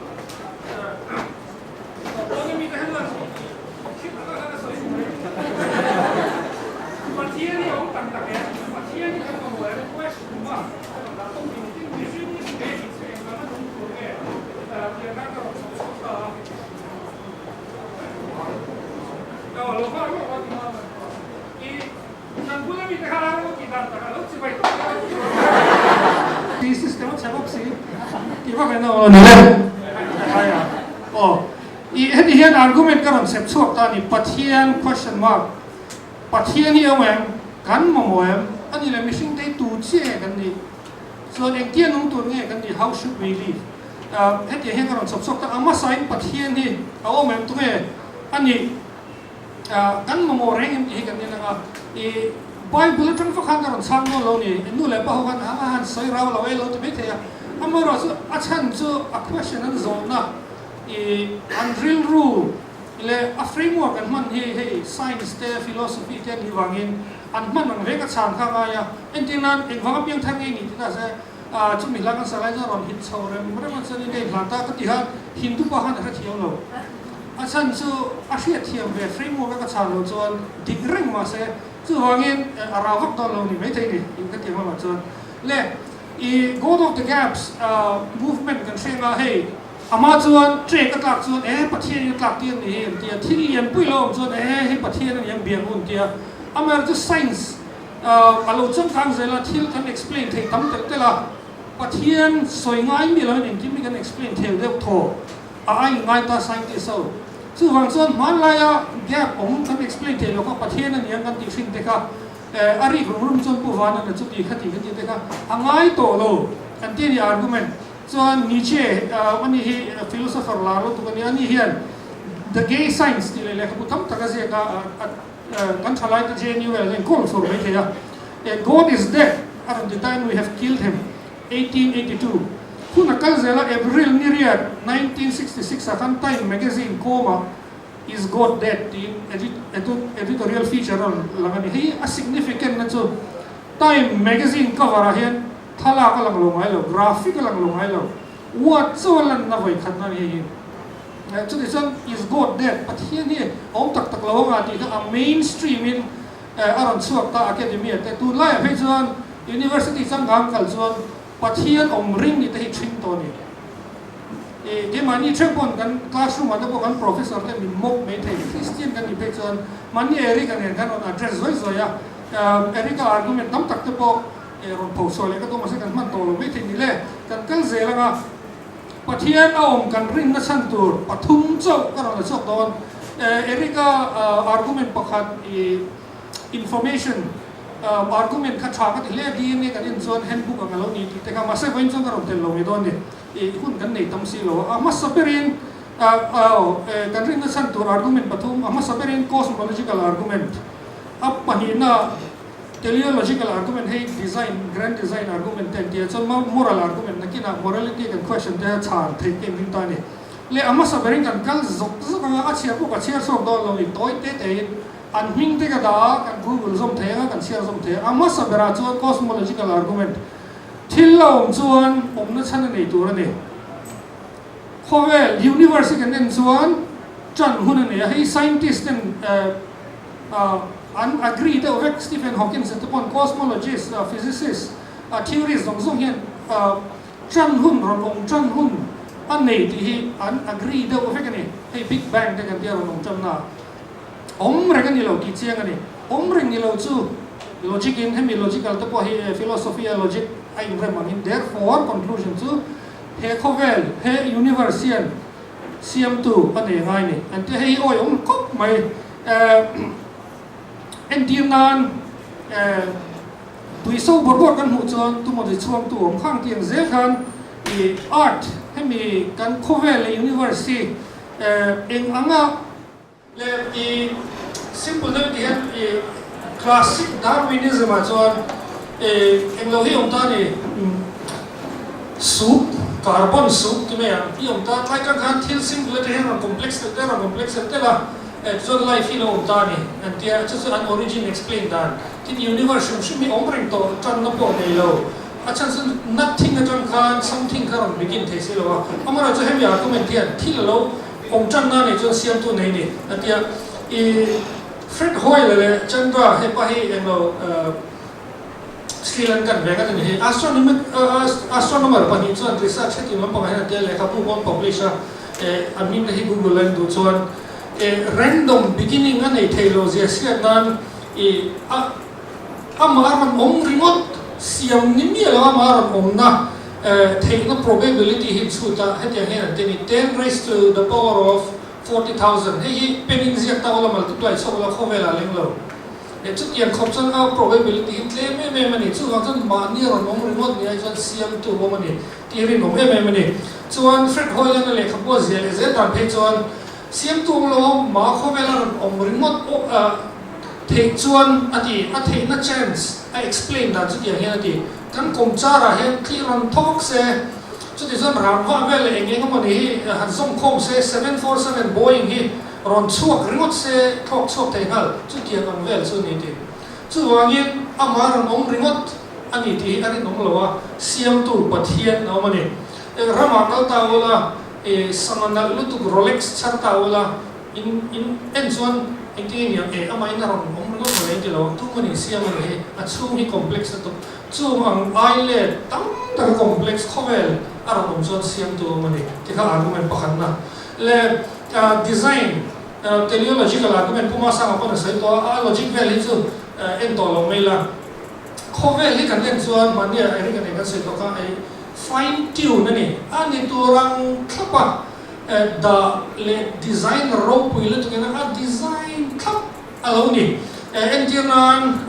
I heti hian argument ka rawn sep chhuak ta a ni, Pathian question mark, Pathian hi awm em? Kan mamawh em? A ni leh mihring te hi tu chiah nge kan nih? Chuan engtia nung tur nge kan nih? How should we live? Hetiang hian ka rawn chhawp chhuak ta, a hmasain Pathian hi a awm em? Tunge a nih? Kan mamawh reng em tih hi kan en ang a, i Bible atang vak khan ka rawn chhang dawn lo ni, nu leh pa ho khan a han sawi rau lo e lo ti mai thei a, amaherawhchu a chhan chu a question an zawhna i an rilru leh a framework an hman hi hei science te philosophy te an nih vangin an hman ang reng a chhan kha a ngai a, entir nan engvang apiang thar ngei ni tih ta se chumi hla kan sa lai chuan rawn hit chho rem rem a chuan in ka inhlan ta ka ti khan Hindu pa khan a hrethiam lo a chhan chu a hriatthiam ve framework a ka chhan loh chuan dik reng mahse chuvangin a rau vak dawn lo ni maithei ni in ka ti hmangah chuan le i God of the gaps movement kan hre anga hei Amah chuan trek a tlak chuan e Pathian in a tlak tir ni hi an ti a, thil lian pui lo awm chuan e hei Pathian a ni ang biak u an ti a. Amaherawhchu chu science a lo changkang zel a, thil kan explain thei tam telh telh a, Pathian sawi ngai mi loin engkim hi kan explain thei deuh thaw a a inngai ta scientist ho. Chuvang chuan hmanlaia gap awm kan explain thei lo kha Pathian a ni ang kan tih hrin te kha a rik rum rum chuan Pu Vana na chuti kha tih kan tih te kha a ngai tawh lo an ti a ni argument. Chuan Nietzsche, ani hi philosopher lar lutuk a ni, ani hian The Gay Science tih leh lehkhabu tam tak a ziak a, kan thalaite JNU vel hian call fur mai thei a. God is dead a rawn ti ta in we have killed him, 1882. Hun a kal zel a, April ni riat, 1966 ah khan Time magazine kawmah Is God Dead tiin editorial feature a rawn lang a ni. Hei a significant na chu Time magazine cover ah hian Thlalak a lang lo ngai lo, graphic a lang lo ngai lo, word chu a lanna vawi khat na a ni hei hi. Chuti chuan Is God Dead? Pathian hi a awm tak tak lo anga tih kha a mainstream in a rawn chhuak ta academia te. Tunlaiah phei chuan university changkang kal chuan Pathian awm ring ni te hi ṭhing tawh a ni. I keimahni ṭheuh pawn kan classroom ah te pawh kan professor te min mawp mai thei. Christian kan nih phei chuan mahni Eric-a nen khan rawn address zuai zuai a, Eric-a argument tam tak te pawh. Rawn tho chhuah leh ka tum mahse kan hman tawh lo maithei ni le. Kan kal zel anga Pathian a awm kan rinna chhan tur pathum chauh ka rawn la chhuak dawn. Eric-a argument pakhat i information argument kha tha ka ti hle a, DNA kan en chuan handbook ang a lo ni tih te kha mahse vawiin chuan ka rawn tel lo mai dawn ni. I hun kan nei tam si lo a, a hmasa berin kan rinna chhan tur argument pathum, a hmasa berin cosmological argument, a pahnihna Teleological argument hei design, grand design argument te an ti a, chuan moral argument nakinah morality kan question te a chhar theih te in ring ta a ni. Leh a hmasa berin kan kal zawk zawk anga a chhiar pawh ka chhiar chhuak dawn lo i tawi te tein an hming te ka dah a, kan google zawm thei anga kan chhiar zawm thei a. A hmasa berah chuan cosmological argument, thil la awm chuan awmna chhan a nei tur a ni. Khawvel, universe, hi kan en chuan ṭan hun a nei a, hei scientist ten an agree deuh vek, Stephen Hawkins te paw'n cosmologist, physicist, theorist zawng zawng hian ṭan hun rawn awm ṭan hun a nei tih hi an agree deuh vek a ni. Hei Big Bang te kan tia rawn awm ṭanna awm reng a ni lo tih chiang a ni. Awm reng ni lo chu logic in hemi logical te pawh hi philosophy a logic a inrem angin therefore conclusion chu He khawvel, he universe hian siamtu a nei ngai ni. An ti hei hi awi awm khawp mai. Entir nan tui so bawr bawr kan hmuh chuan tumaw chhuangtu awm khang tih ang zel khan i earth hemi kan khawvel leh universe hi eng anga Leh i simple deuh tih hian i classic Darwinism ah chuan i englo hi awm ta ni soup, carbon soup ti mai ang i awm ta tlai tang khan thil simple atang hian rawn complex telh telh rawn complex telh telh a tichuan life hi lo awm ta ni an tia chu chu an origin explain dan tin universe hrim hrim hi awm reng tawh tanna pawh nei lo a chhan chu nothing atang khan something kha rawn begin thei si lo a amaherawhchu hemi argument hian thil alo Awm tanna nei chuan siamtu nei ni a tia. I Fred Hoyle leh Chandra hepa hi englo Sri Lankan veng a ni hi. Astronomer astronomer pahnih chuan research heti lampangah hian an tia lehkhabu pawh an publish a, an hming te hi Google a en duh chuan random beginning a nei thei lo zia hriat nan i a amah a rawn awm ringawt siam ni miah lo amah a rawn awmna Theihna probability hi chhut a, hetiang hian an ti a ni, ten raised to the power of 40,000, hei hi pen in ziak ta ula multiply chhuak ula khawvel ah leng lo. Leh chutiang khawp chuan a probability hi tlem em em a ni, chuvang chuan mahni rawn awm ringawt ni ai chuan siamtu awm a ni tih rinawm em em a ni. Chuan Fred Hoyle-an a lehkhabu a ziah leh zel dan phei chuan siamtu awm lo a mah khawvel a rawn awm ringawt pawh theih chuan a ti, a theihna chance a explain dan chutiang hian a ti. Kan kawm charah hian thli rawn thawk se, chuti chuan ram vah vel leh eng eng emawni hi han zawm khawm se, 747 Boeing hi rawn chhuak ringawt se, thlawk chhuak thei nghal, chutiang ang vel chu ni tih. Chuvangin amah rawn awm ringawt a ni tih hi a rinawm lo a, siamtu Pathian a awm a ni. Ramah kal ta ula, sangha nalh lutuk Rolex chhar ta ula, In in en chuan engtin nge niang e amah in a rawn awm ringawt mawle in ti lo ang tum a ni siam a ni hi a chhung hi complex lutuk chung ang ai let tam taka complex khawvel a rawn awm chuan siamtu awm a ni ti kha argument pakhatna leh design teleological argument Pu Masanga pawn a sawi tawh a a logic vel hi chu en tawh lo mai la khawvel hi kan en chuan mahni ah Eric a nei kan sawi tawh kha fine tune a ni a ni tur ang thlap a. Dah leh designer ropui lutuk in a design thlap a lo ni. Entir nan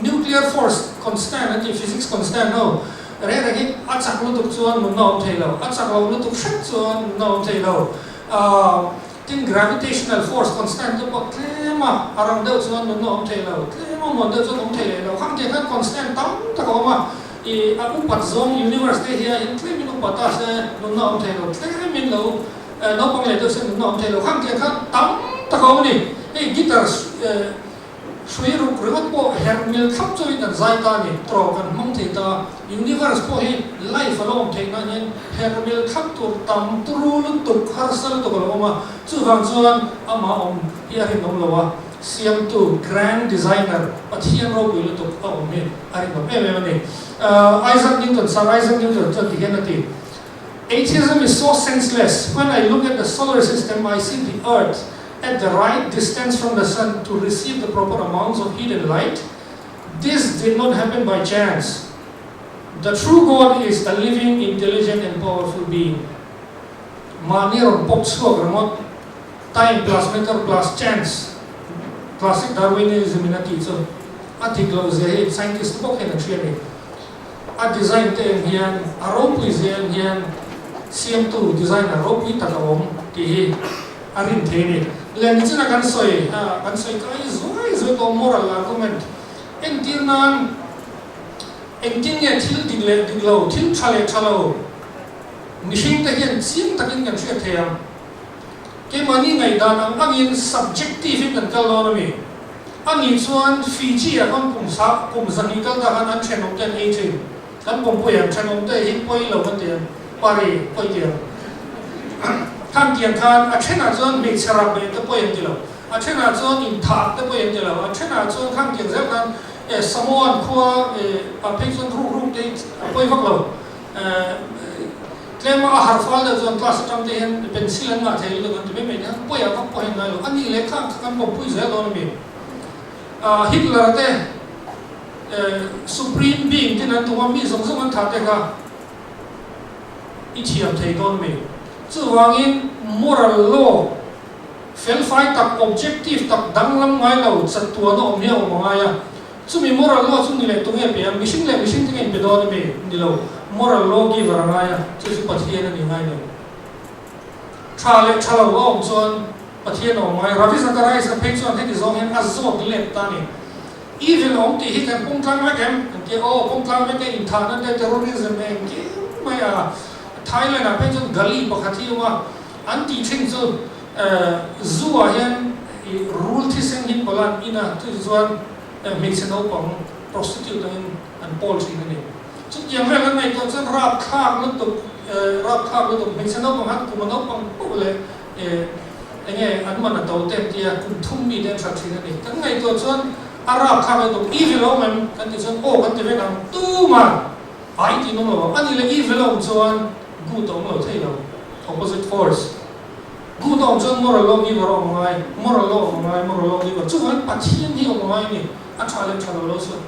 nuclear force constant an tih physics constant ho reng reng hi a chak lutuk chuan nunna awm thei lo, a chak lo lutuk hret chuan nunna awm thei lo. Tin gravitational force constant te pawh tlem a a rang deuh chuan nunna awm thei lo, tlem a muan deuh chuan awm thei leh lo. Khang tiang khan constant tam tak a awm a. I a upat zawng universe te hi a in tlem in upat a se nunna awm thei lo, tlem in lo naupang leh deuh se nunna awm thei lo, khang tiang khan tam tak a awm a ni. Hei guitar hrui ruk ringawt pawh herh mil thlap chu in kan zai ta a ni, tawh kan hmang thei ta, universe pawh hi life a lo awm theih nan hian herh mil thlap tur tam turu lutuk harsa lutuk a lo awm a, chuvang chuan amah awm hi a rinawm lo a, siamtu grand designer Pathian ropui lutuk a awm hi. A rinawm em em a ni. Isaac Newton, Sir Isaac Newton chuan ti hian a ti, Atheism is so senseless, when I look at the solar system I see the earth at the right distance from the sun to receive the proper amounts of heat and light, this did not happen by chance. The true God is a living, intelligent and powerful being. Mahni rawn pawp chhuak ringawt, time plus matter plus chance, classic Darwinism in a tih chu a dik loh zia hi scientist te bawk hian an hria a ni. A design te en hian, a ropui zia en hian siamtu designer ropui tak a awm tih hi a rin thei a ni. Leh nichina kan sawi, kan sawi kai zuai zuai tawh moral argument entir nan, Engtin nge thil dik leh dik lo, thil tha leh tha lo mihringte hian chiang takin kan hriat thei ang? Keimahni ngaihdan ang angin subjective in kan kal dawn a mi? A nih chuan Fiji ah khan kum sa kum 200 kal ta khan an thenawmte an ei thin. Kan pawmpui ang thenawmte hi pawi lo kan ti ang, pari pawi ti ang. Khan tiang khan a thenah chuan hmeichhe rap leh te pawi an ti lo, a thenah chuan inthah te pawi an ti lo, a thenah chuan khan tiang zel khan E Samoan khua e ah phei chuan ruk ruk te hi a pawi vak lo. E tlema a har fal deuh chuan class atang te hian pencil an ngah thei lutuk an ti mai mai nia, pawi ah vak pawh hian ngai lo. A nih leh kha kha kan pawmpui zel dawn a mi. Ah Hitler te e supreme being ten an tum a, mi zawng zawng an thah te kha i thiam thei dawn a mi. Chuvangin moral law Felfai tak, objective tak, danglam ngai lo, chatuan a awm hi a awm a ngai a. Chumi moral law chu ni leh tunge pe a, mihring leh mihring te nge inpe dawn emi? Ni lo. Moral law giver a ngai a, chu chu Pathian a ni ngai lo. Tha leh tha lo a awm chuan Pathian a awm ngai. Ravi Zacharias a phei chuan heti zawng hian a zawt let ta a ni. Evil a awm tih hi kan pawm tlang vek em? An ti a, aw pawm tlang vek e, inthahna te, terrorism engkim mai a. Thailand ah phei chuan gali pakhat hi a awm a, An tih thin chu zu ah hian i rul thisen hi pawlh a an in a, chutiang chuan hmeichhe naupang prostitute angin an pawl thin a ni. Chutiang vel an ngaihtuah chuan rapthlak lutuk rapthlak lutuk hmeichhe naupang han kum a naupang poh leh enge an man a to te an tia kum thum mi te an that thin a ni. Kan ngaihtuah chuan a rapthlak lutuk evil a awm em kan tih chuan aw kan ti vek ang tumah ai tih nawm lo ang a ni leh evil a awm chuan good a awm lo thei lo. Opposite force. Good a awm chuan moral law giver a awm ngai, moral law awm ngai, moral law giver. Chuvangin Pathian hi awm ngai a ni. A tha leh tha lo lo sawi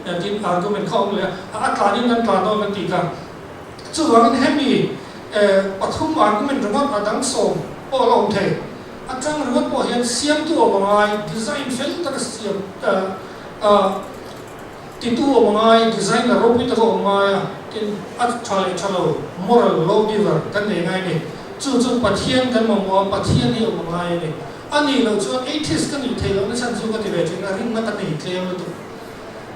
nan tin argument kha a awm leh a, a tlanin kan tlan dawn kan tih kha. Chuvangin hemi pathum argument ringawt a dang sawm pawh a la awm thei. A tang ringawt pawh hian siamtu a awm ngai, design fel taka siam Titu awm ngai, designer ropui taka awm ngai a, tin a tha leh tha lo, moral lawgiver kan nei ngai a ni. Chu chu Pathian kan mamawh a, Pathian hi awm ngai a ni. A nih loh chuan atheist ka nih theih lohna chhan chu ka ti ve thin a, rinna ka nei tlem lutuk.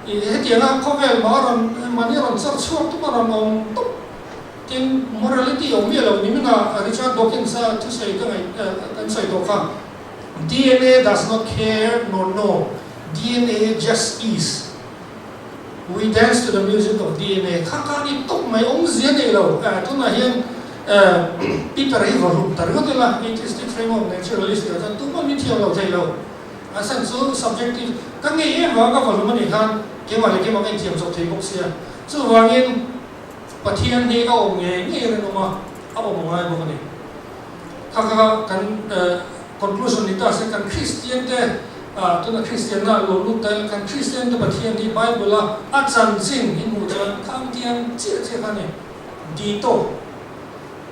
I hetianga khawvel mah rawn mahni rawn chawr chhuak tum a rawn awm tawp. Tin morality awm miah lo ni mina Richard Dawkins-a thusawi ka ngaih kan sawi tawh kha. DNA does not care nor know, DNA just is. We dance to the music of DNA. Kha kha ni tawp mai awmzia nei lo. Tunah hian Peter hi va hlum ta ringawt ila, atheistic framework naturalist tih ah chuan tumah min thiam lo thei lo. A chhan chu subjective ka ngei em vanga ka va hlum a nih khan keimah leh keimah ka inthiam chawp thei bawk sia. Chuvangin Pathian hi a awm ngei ngei rinawm a, a awm ngai bawk a ni. Kha kha kan conclusion ni ta se kan Kristian te tuna Kristian na lo lut ta ila kan Kristian te Pathian hi Bible a a chanchin hi hmuh chuan khang tiang chiah chiah kha a ni. Dito,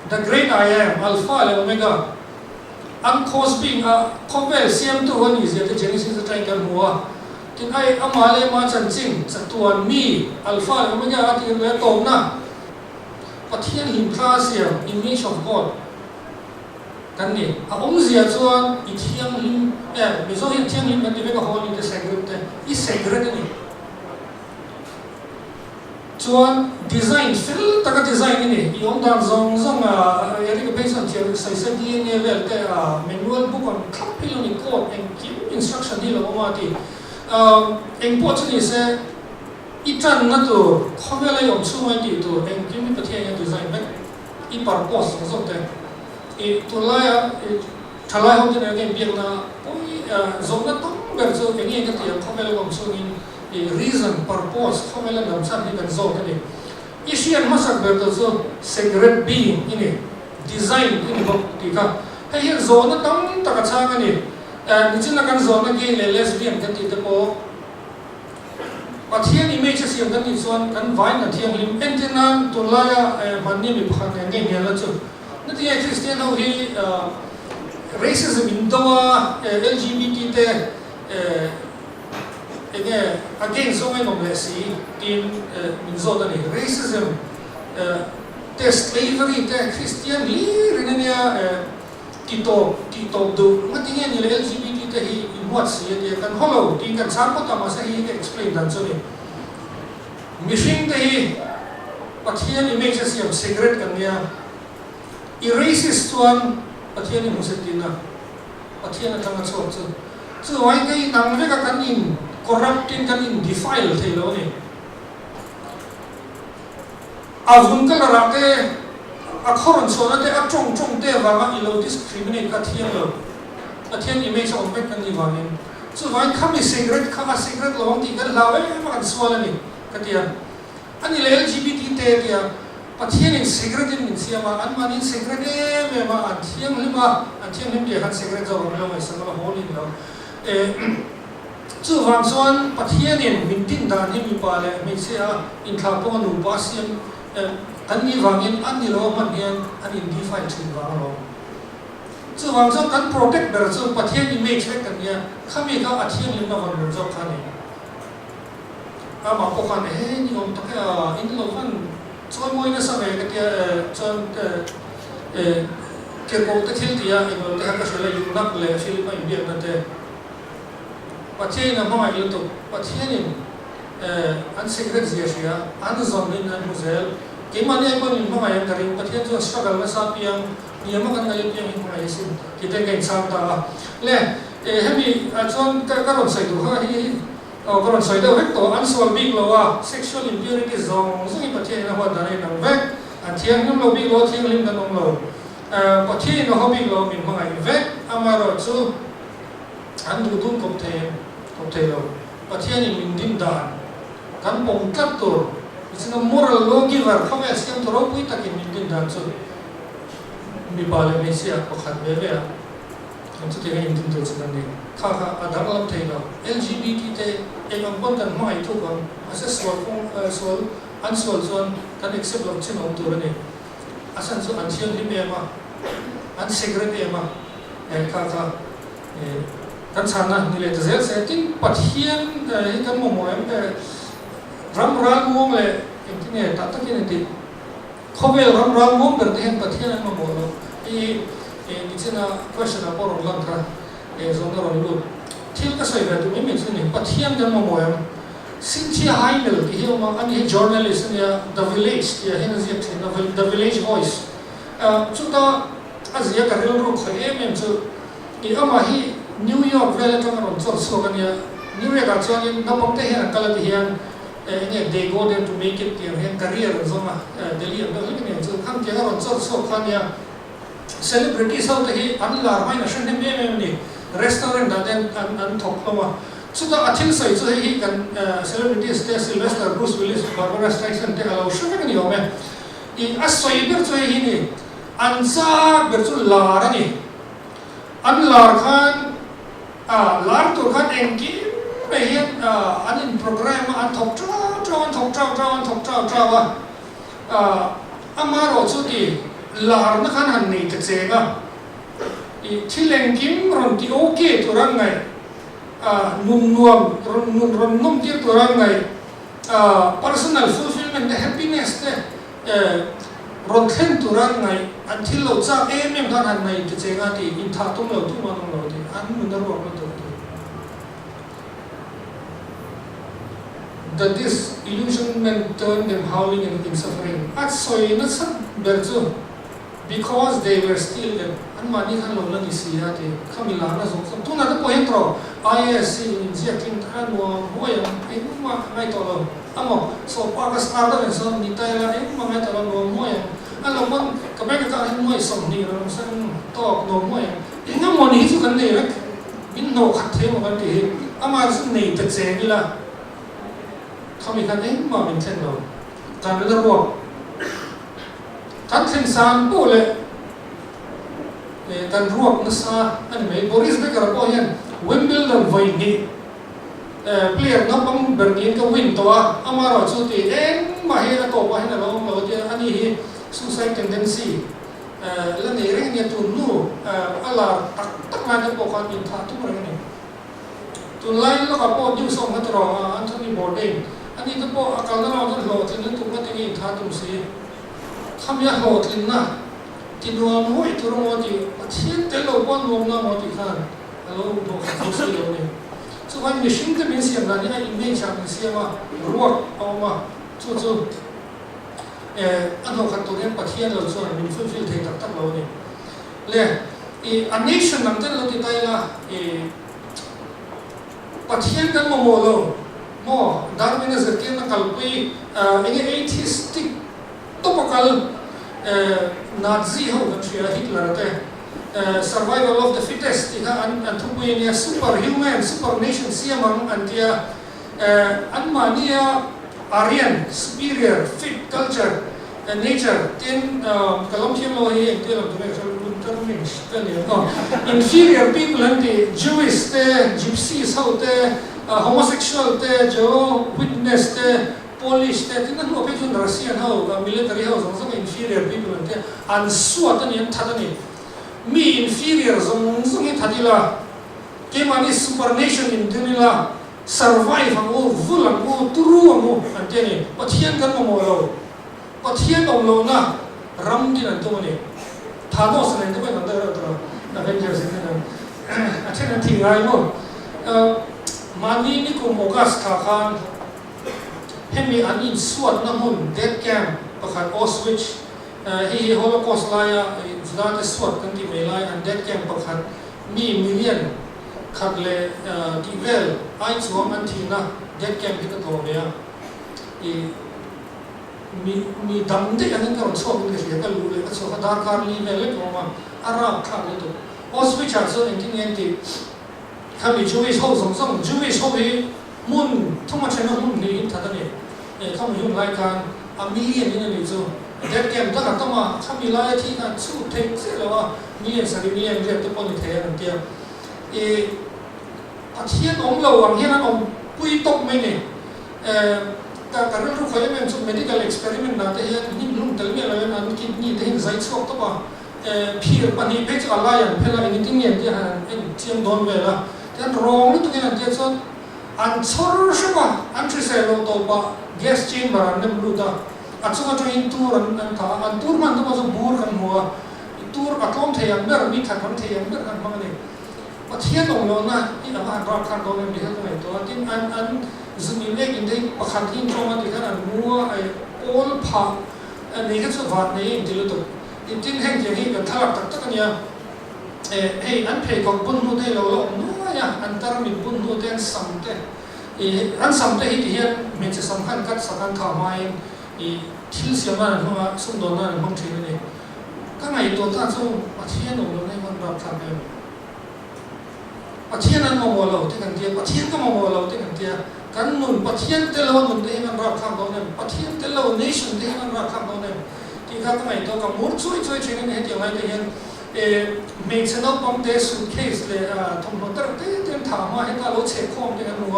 The Great I Am, Alpha leh Omega, an cause being a khawvel siamtu a nih zia te Genesis atangin kan hmu a. Tin ai amah leh amah chanchin chatuan mi Alpha leh Omega a tih leh tawpna Pathian hlimthla a siam, image of God, kan ni. A awmzia chuan i thianghlim em? Mizo hian thianghlim kan ti vek a, holy te, sacred te, i sacred a ni. Chuan design fel taka design i ni. I awmdan zawng zawng a, Eric phei chuan thiam sawi se DNA vel te a manual book ang thlap hi lo ni, code engkim instruction hi lo awm a ti. Engpawh chu ni se, I tanna tur, khawvela i awm chhunga i tih tur engkim hi Pathian hian design vek, i purpose zawng zawng te. I tunlaia i thalai ho te nen ka inbiakna pawi zawhna tam ber chu eng nge ka tih ang khawvela ka awm chhungin i reason, purpose, khawvela lam chhan hi kan zawk a ni. I hriat hmasak ber tur chu sacred being i ni, design i ni bawk tih kha. Hei hian zawhna tam tak a chhang a ni. Nichina kan zawhna gay leh lesbian kan tih te pawh. Pathian image a siam kan nih chuan kan vain kan thianghlim. Entir nan tunlaia hmanni mi pakhat nen ngei hnialna chu natinge Kristian ho hi racism in do a, LGBT te enge against zawng a inawm leh si tiin min zawt a ni. Racism te slavery te Kristian hlir in ania Ti tawp, tih tawp duh. Ngati nge ni le LGBT te hi in huat si a tia kan haw lo tiin kan chhang phawt a mahse hei hi ka explain dan chu ni. Mihring te hi Pathian image a siam cigarette kan nia. I racist chuan Pathian i hmusit tihna Pathian atanga chhuak chu. Chuvangin ka inang vek a kan in corrupt in kan in defile thei lo a ni. A vun colour ah te, a khaw rawn chhuahna te, a tawng tawng te avanga i lo discriminate kha thiang lo. Pathian image a awm vek kan nih vangin. Chuvangin khami cigarette kha a cigarette lo ang tih kan hlau em a kan sual a ni ka ti a. Ani leh LGBT te tia Pathianin cigarette in min siam a, anmahniin cigarette em em a, an thianghlim a, an thianghlim tih ah khan cigarette zawk ang lo ngaihsak lo, a haw nin lo. Chuvang chuan Pathianin min din dan hi mipa leh hmeichhia inthlah pawng a nupa siam kan nih vangin an ni lo a hman hian an in defile thin vang alawm. Chuvang chuan kan protect ber chu Pathian image vek kan nia, khami kha a thianghlimna vawn ber zawk kha a ni. Amah pawh khan he ni awm tak e a, in lo hman chawimawi nasa ve ka tia chuan tirhkoh te thil tia englo te kha ka hrilh a, Yunak leh Philip a inbiakna te. Pathianin a hmangaih lutuk. Pathianin an secret zia hria, an zawnin an hmu zel. Keimahni ai pawhin min hmangaih ang ka ring. Pathian chuan struggle nasa apiang, hniam a kan ngaih apiang hi hmangaih asin tih te ka inchhang ta a. Le, hemi ah chuan ka rawn sawi duh kha hi aw ka rawn sawi deuh vek tawh. An sual bik lo a, sexual impurity zawng zawng hi Pathianin a huat dan a inang vek. An thianghlim lo bik lo a, thianghlim kan awm lo. Pathianin a haw bik lo a, min hmangaih vek. Amaherawhchu. An duh dun kawp thei em? Kawp thei lo. Pathianin min din dan kan pawm tlat tur nichin a moral lawgiver khawvel siamtu ropui takin min din dan chu mipa leh hmeichhia pakhat ve ve a kan chutiang a indin tur chu kan ni. Kha kha a danglam thei lo. LGBT te eng ang pawn kan hmangaih thuk ang, mahse sual kawng sual an sual chuan kan accept loh chin awm tur a ni. A chhan chu an thianghlim em a, an secret em a, kha kha kan chhanna ni leh ta zel se. Tin, Pathian hi kan mamawh em? Ram ralmuang leh engtin nge tak takin a tih? Khawvel ram ralmuang ber te hian Pathian an mamawh lo. Hei hi nichina question ah pawh rawn lan kha zawhna rawn lut. Thil ka sawi ve duh mai mai chu ni, Pathian kan mamawh em? Cynthia Heimel tih hi a awm a, ani hi journalist a nia, The Village tih ah hian a ziak thin a, The Village Voice. Chuta a zia ka rilru khawih em em chu i amah hi New York vel atang a rawn chawr chhuak a nia, New York ah chuanin naupang te hian an kal a ti hian eng nge they go there to make it tih ang hian career an zawm a, Delhi an deuh hlek a ni ang chu, khang tiang a rawn chawr chhuak kha a nia. Celebrities ho te hi an lar hmain a hre hnem em em a ni, restaurant ah te an thawk hlawm a, chutah a thil sawi chu hei hi kan celebrities te Sylvester, Bruce Willis, Barbara Streisand te a lo hre vek a ni awm e. I a sawi ber chu hei hi ni, an chak ber chu lar a ni. An lar khan ah lar tur khan engkim mai hian an in program a, an thawk tau tau, an thawk tau tau, an thawk tau tau a, ah amaherawh chu ti larna khan han nei ta cheng a, i thil engkim rawn ti okay tur an ngaih, ah nun nuam rawn nun rawn nawm tir tur an ngaih, Personal fulfillment te happiness te rawn thlen tura ngaih an thil lo chak em em khan han ngaih ti che nga tih inthah tum lo tum an awm lo tih an nun a ruak lutuk tih. The disillusionment turned them howling and in suffering. A sawi nasa ber chu Because they were still them, anmahni khan lo la ni si a ti. Khami larna zawng zawng tunah te pawh hian tawh IAS hi in inziak tling ta a nuam huai ang, engmah ka ngai tawh lo. Amaw sawpa ka star deuh en sawn ni ta ila engmah ngai tawh lo nuam huai ang. A lo pawn ka bank account hian nuai 20 rawn awm sen tawk nuam huai ang. Engemaw ni hi chu kan nei vek, min hnawh khat thei emaw kan tih hi amah chu nei ta cheng ila khami khan engmah min thlen lo. Kan la ruak. Kan thleng sang pawh leh kan ruak nasa a ni mai. Boris Becker pawh hian Wimbledon vawi hnih Player naupang ber niin ka win tawh a, amaherawh chu ti engmah hi a tawpah hian a lo awm lo a tia, ani hi suicide tendency la nei reng a nia, tun hnu a lar tak tak lai te pawh khan inthah tum reng a ni. Tunlai lawkah pawh news a awm kha tawh Anthony Bourdain ani te pawh a kalna lamah chuan hlawhtlinna tum kha tinge inthah tum si, khamia hlawhtlinna ti nuam ngawih tur a maw tih Pathian tel lo pawh a nuam na maw tih khan a lo dawh khat zo si lo a ni. Chuvangin mihring te min siam dan hi a image ah min siam a, ruak a awm a, chu chu eh a hnawhkhat tur hian Pathian lo chuan min fulfill thei tak tak lo a ni. Le i a nation ang ten lo ti ta ila i Pathian kan mamawh lo maw Darwin a zirtirna kalpui enge atheistic tawp a kal Nazi ho kan hria Hitler te survival of the fittest tih kha an thupui a nia super human super nation siam ang an tia an mahnia Aryan superior fit culture nature tin ka lam thiam lo hi engtia lam tur nge ka hre Untermensch te nia aw inferior people an ti Jewish te Gypsies ho te homosexual te Jehovah Witness te Polish te tin a hnuah phei chuan Russian ho military ho zawng zawng inferior people an tia an suat a ni an that a ni. Mi inferior zawng zawng hi that ila keimahni super nation in dun ila survive ang u vul ang u turu ang u an tia ni. Pathian kan mamawh lo Pathian awm lohna ram din an tum a ni. Thanos nen te pawhin an deuh reuh tawh a Avengers in hian a then an thih ngai maw. Mahni nikum August thla khan Hemi an insuatna hmun death camp pakhat Auschwitz, hei hi Holocaust laia Judate suat kan tih mai lai an death camp pakhat mi million khat leh tih vel ai chuang an thihna death camp hi ka tlawh ve a. I mi mi dang daih angin ka rawn chhuak in ka hria, ka luh leh ka chhuak a darkar li vel lek a awm a, a rapthlak lutuk. Auschwitz ah chuan engtin nge an tih? Khami Jewish ho zawng zawng, Jewish ho hi hmun thuma thena hmun hnih in that a ni. Eh, khami hun lai khan a million in a nih chu. Death camp dang a tam a, khami laia thi khan chhut theih chiah lo a, million sarih million riat te pawh ni thei a an tia. Eh, Pathian awm lo ang hian an awm pui tawp mai ni. Eh, ka ka rilru khawi em em chu medical experiment ah te hian hnim hlum tel miah lo hian an kidney te hi an zai chhuak tawp a. Phir pahnih phei chu a lai an phel a, engtin nge an tih han en chiang dawn vel a, tihian rawng lutuk in an tia chuan an chhawr hrep a, an hrisel loh tawp ah gas chamber an nem lut a, a chung atangin tur an an thah a, an tur hman te pawh chu bur kan hmu a, tur a tlawm thei ang ber, mi that ram thei ang ber kan hmang a ni. Pathian awm lohna hi a va han rapthlak dawn em tih kha ka ngaihtuah a, tin an an zunil ek in te hi pakhat hi intlawm a tikhan an mu a, pawl phah nei kha chu van nei a inti lutuk. Tin, heng tiang hi kan thlalak tak tak a nia. Eh, hei an pheikhawk bun hnu te hi lo la awm nuai a, an tarmit bun hnu te, an sam te, ih, an sam te hi ti hian hmeichhe sam kha an cut sak a, an thah hmain ih thil siam nan an hmang a, sumdawn nan an hmang thin a ni. Ka ngaihtuah ta chu Pathian awm lohna hi hman rapthlak em? Pathian an mamawh lo te kan tia, Pathian ka mamawh lo te kan tia, kan nun Pathian tel lo a nun te hi hman rapthlak dawn em? Pathian tel lo nation te hi hman rapthlak dawn em? Tih kha ka ngaihtuah ka mur chuai chuai thin a ni hetiang lai te hian e hmeichhe naupang te suitcase leh thawmhnaw tereuh te te an thah hma heta lo chheh khawm te kan hmu a,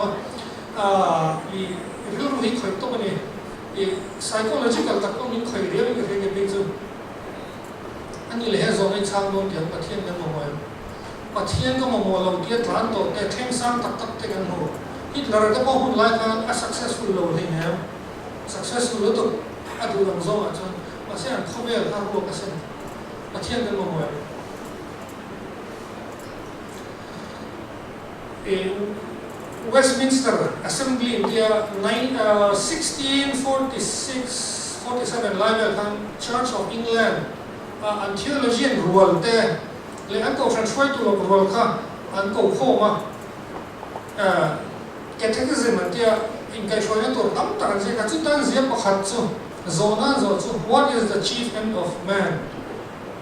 i rilru hi khawih tawp a ni. I psychological tak pawh min khawih riau in ka hria ke phei chu. A ni leh he zawhna i chhang dawn tiang Pathian kan mamawh em? Pathian ka mamawh lo tia tlan tawh te thleng sang tak tak te kan hmu. Hitler te pawh hun lai khan a successful lo hleinem. Successful lutuk a duh ang zawngah chuan mahse an khawvel kha ruak a sen. Pathian kan mamawh em? Westminster Assembly tia 1646, 47 lai vel khan Church of England a an theologian rual te leh an kohhran hruaitu lawk rual kha an ko khawm a, Catechism an tia inkaihhruaina tur tam tak an ziak a, chutan zia pakhat chu zawhna an zawh chu What is the chief end of man?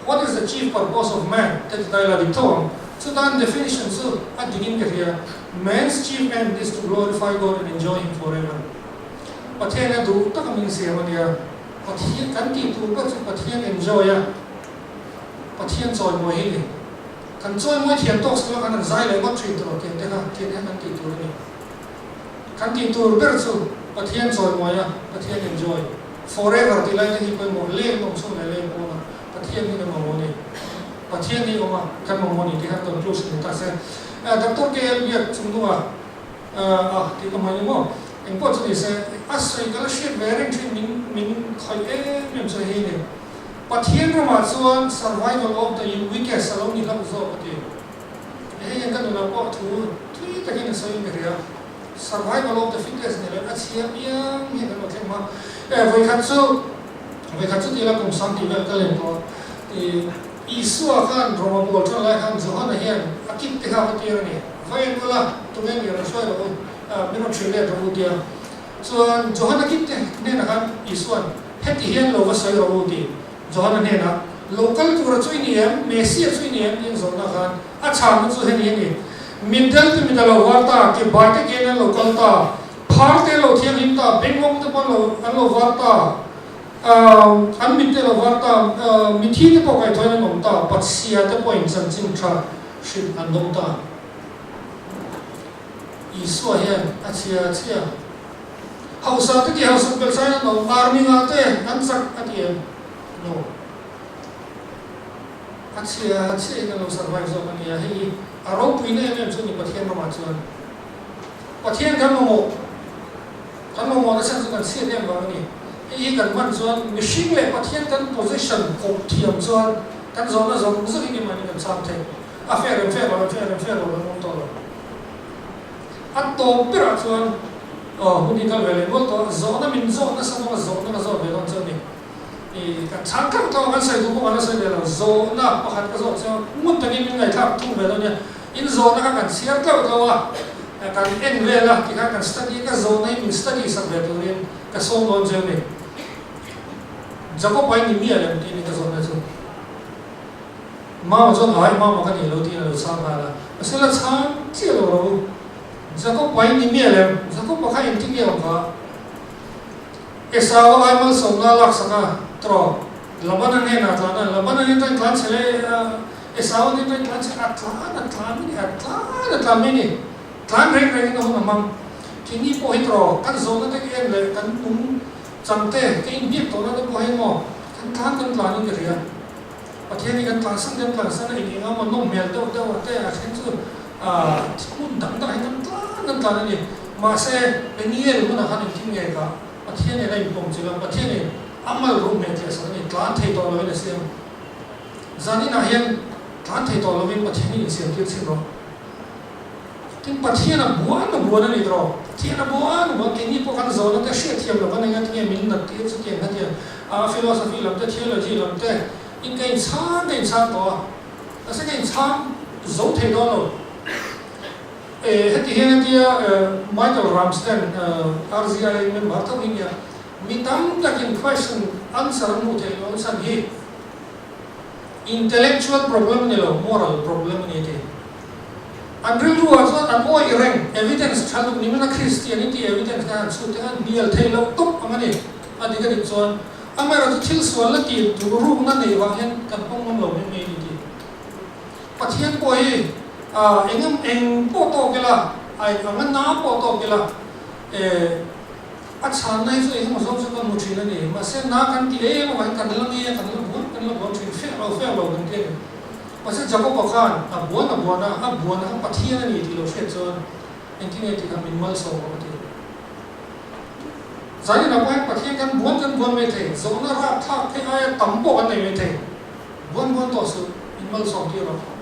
What is the chief purpose of man? Te ti ta ila dik tho ang. Chutan definition chu a dik in ka hria, Man's chief end is to glorify God and enjoy him forever. Pathian a duh tak a min siam a nia. Pathian kan tih tur ber chu Pathian enjoy a, Pathian chawimawi hi ni. Kan chawimawi thiam tawk sela kan han zai leh ngawt thin tawh tiang te kha, tiang hian kan tih tur a ni. Kan tih tur ber chu Pathian chawimawi a, Pathian enjoy forever tih lai te hi pawimawh leng awm chhung leh leng pawn a, Pathian hi kan mamawh a ni. Pathian hi awm a, kan mamawh a ni tih khan conclusion ni ta se. Doctor KL Biak chunghnunga a tih ka hmang emaw engpawh chu ni se, a sawi ka la hriat ve reng thin min min khawih em em chu hei ni. Pathian ramah chuan survival of the weakest a lo ni hlauh zawk a ti. Hei hian ka nunah pawh thu thui takin a sawi ka hria. Survival of the fittest ni loin a chhia piang hian kan lo thleng hma. E vawikhat chu vawikhat chu tila kum sang tih vel ka len tawh a. I Isua khan Roma pawl tan lai khan Johana hian a kip te kha va tir a ni. Va en ula tunge ni rawn hruai rawh u, min rawn hrilh let rawh u tia. Chuan Johana kip te hnenah khan Isua'n heti hian lo va sawi rawh u ti. Johana hnenah, Lo kal tura chu i ni em? Messia chu i ni em? tiin zawhna khan a chhanna chu heni a ni, Mitdel te mit a lo var ta, ke bai te kein an lo kal ta, phar te a lo thianghlim ta, bengawng te pawh an lo an lo var ta, an mit te a lo var ta, mithi te pawh kaihthawhin an awm ta, Patsia te pawhin chanchin tha hrilh an dawng ta. Isua hian a chhia a chhia. Hausa te tih hausak belh sain an awm, army ngah te an chak a ti em? No. A chhia a chhia in a lo survive zawk a nia, hei a ropui na em em chu ni Pathian ramah chuan. Pathian kan mamawh, kan mamawh na chhan chu kan chhiat em vang a ni. Hei hi kan hman chuan mihring leh Pathian kan position kawp thiam chuan kan zawhna zawng zawk hi keimahni kan chhang thei. A fair em fair lo em fair em fair lo kan awm tawh lo. A tawp berah chuan aw hun hi kal ve leh nual tawh a, zawhna min zawh nasa bawk a, zawhna ka zawh ve dawn chu a ni. I kan chhang tlauh tlauh a, kan sawi duh pawh kan la sawi ve lo, zawhna pakhat ka zawh chuan ngun takin min ngaihthlak thung ve dawn nia, in zawhna kha kan chhiar tlauh tlauh a, kan en vel a tikhan kan study ka zawhna hi min study sak ve turin ka sawm dawn che a ni. Jacob-a i ni miah lem tih a ni ka zawhna chu. Mama chuan ai mama ka nih lo tiin a lo chhang nghal a, mahse la chhang chiah lo ro. Jacob pa in ni miah lem, Jacob pa kha engtin nge awm kha? Esau ai malsawmna a laksak a, tawh Labana hnenah a tlan a, Labana nen chuan tlan chhe leh Esau nen chuan tlan chhe a tlan a tlan mai ni, a tlan a tlan mai ni, tlan reng rengin a hun a hmang. Thingni pawh hi tawh kan zawhna te em leh kan nung chang te, ka inbiak tawhna te pawh hei maw kan tlan kan tlanin ka hria. Pathian hi kan tlansan kan tlansan a, eng eng emaw nawm hmel deuh deuh a te a then chu hmun dang dang ah hian kan tlan kan tlan a ni. Mahse, Peniel hunah khan engtin nge ka Pathian nen a inpawm chilh a, Pathian in a mal rum hmel tliah sak a ni, tlan thei tawh lovin a siam. Zaninah hian tlan thei tawh lovin Pathian hi insiam tir chhin rawh. Tin, Pathian a buan a buan a ni tawh. Pathian a buan a buan, keini pawh kan zawhna te hriatthiam lo kan enga tinge min nat tir chutiang khatiang a philosophy lam te, theology lam te in ka inchhang ka inchhang tawh a, mahse ka inchhang zo thei dawn lo. E, heti hian a tia Michael Ramsden, RZI member tho hi nia, mi tam takin question answer an hmuh theih loh chhan hi intellectual problem a ni lo, moral problem a ni a ti. An rilru ah chuan an awih reng, evidence tha tuk ni mana Christianity evidence kha han chhut te khan hnial theih loh tawp ang a ni. A dik a dik chuan amaherawhchu thil sual la tih tur rukna neih vang hian kan pawng ngam lo mai mai a ni tih. Pathian pawh hi eng eng pawh tawk ila, a eng anga na pawh tawk ila, a chhanna hi chu engemaw zawng chu kan hmu thin a ni. Mahse na kan ti em avangin kan la ngei a, kan la buan kan la buan thin, feh lo feh lo kan ti a ni. Mahse Jakoba khan a buan a buan a, a buan kha Pathian a ni tih lo hriat chuan engtin nge tih kha min malsawm ang a ti. Zaninah pawh hian Pathian kan buan kan buan mai thei, zawhna rapthlak phei aia tam pawh kan nei mai thei. Buan buan tawh suh, min malsawm tih rawh.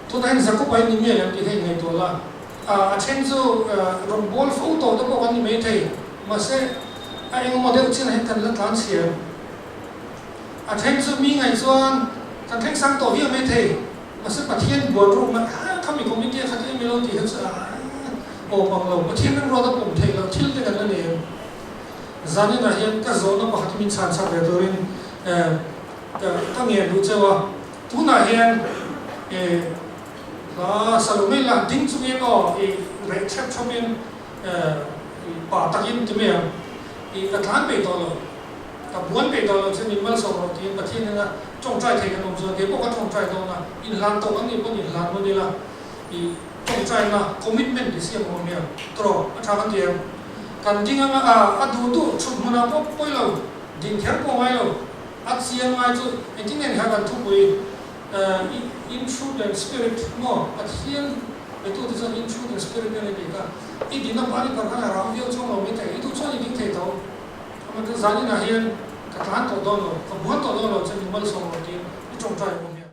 Tunah hian Jakoba hi ni miah lem tih kha inngaihtuah la, a then chu rawn bawl fo tawh te pawh kan ni mai thei, mahse a engemaw deuh chinah hian kan la tlan chhiar. A then chu mi ngaih chuan kan thleng sang tawh viau mai thei, mahse Pathian buan ruk na kha kha mi committee a khat em ilo tih kha chu a awm ang lo, Pathian ram ruat a pawm theih loh thil te kan la nei em? Zaninah hian ka zawhna pakhat hi min chhan chak ve turin ka ngen duh cheu a, tunah hian hla Salome la ding chungin aw i reh ṭhep ṭhawpin i pa takin ti mai ang, i ka tlan peih tawh lo. Ka buan peih tawh lo che min malsawm rawh tiin Pathian ina tawngtai thei kan awm chuan kei pawh ka tawngtai dawn a, inhlan tawh kan nih pawn inhlan nawn ila i Tawngtaina commitment i siam awm hian tawh a tha kan ti em? Kan ding anga a a duh duh thut hmunah pawh pawi lo, ding kher pawh ngai lo, a chiang ngai chu engtin nge ni kha kan thupui in truth and spirit maw Pathian betute chuan in truth and spirit nge ni tih kha i dina pani par khan a rang viau chuang lo mai thei, i duh chuan i ding thei tho. Amah chu zaninah hian ka tlan tawh dawn lo, ka buan tawh dawn lo chuan min malsawm lo tiin i tawngtai awm hian.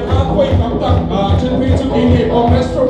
Kan pawi tam tak, then phei chu keini Congress.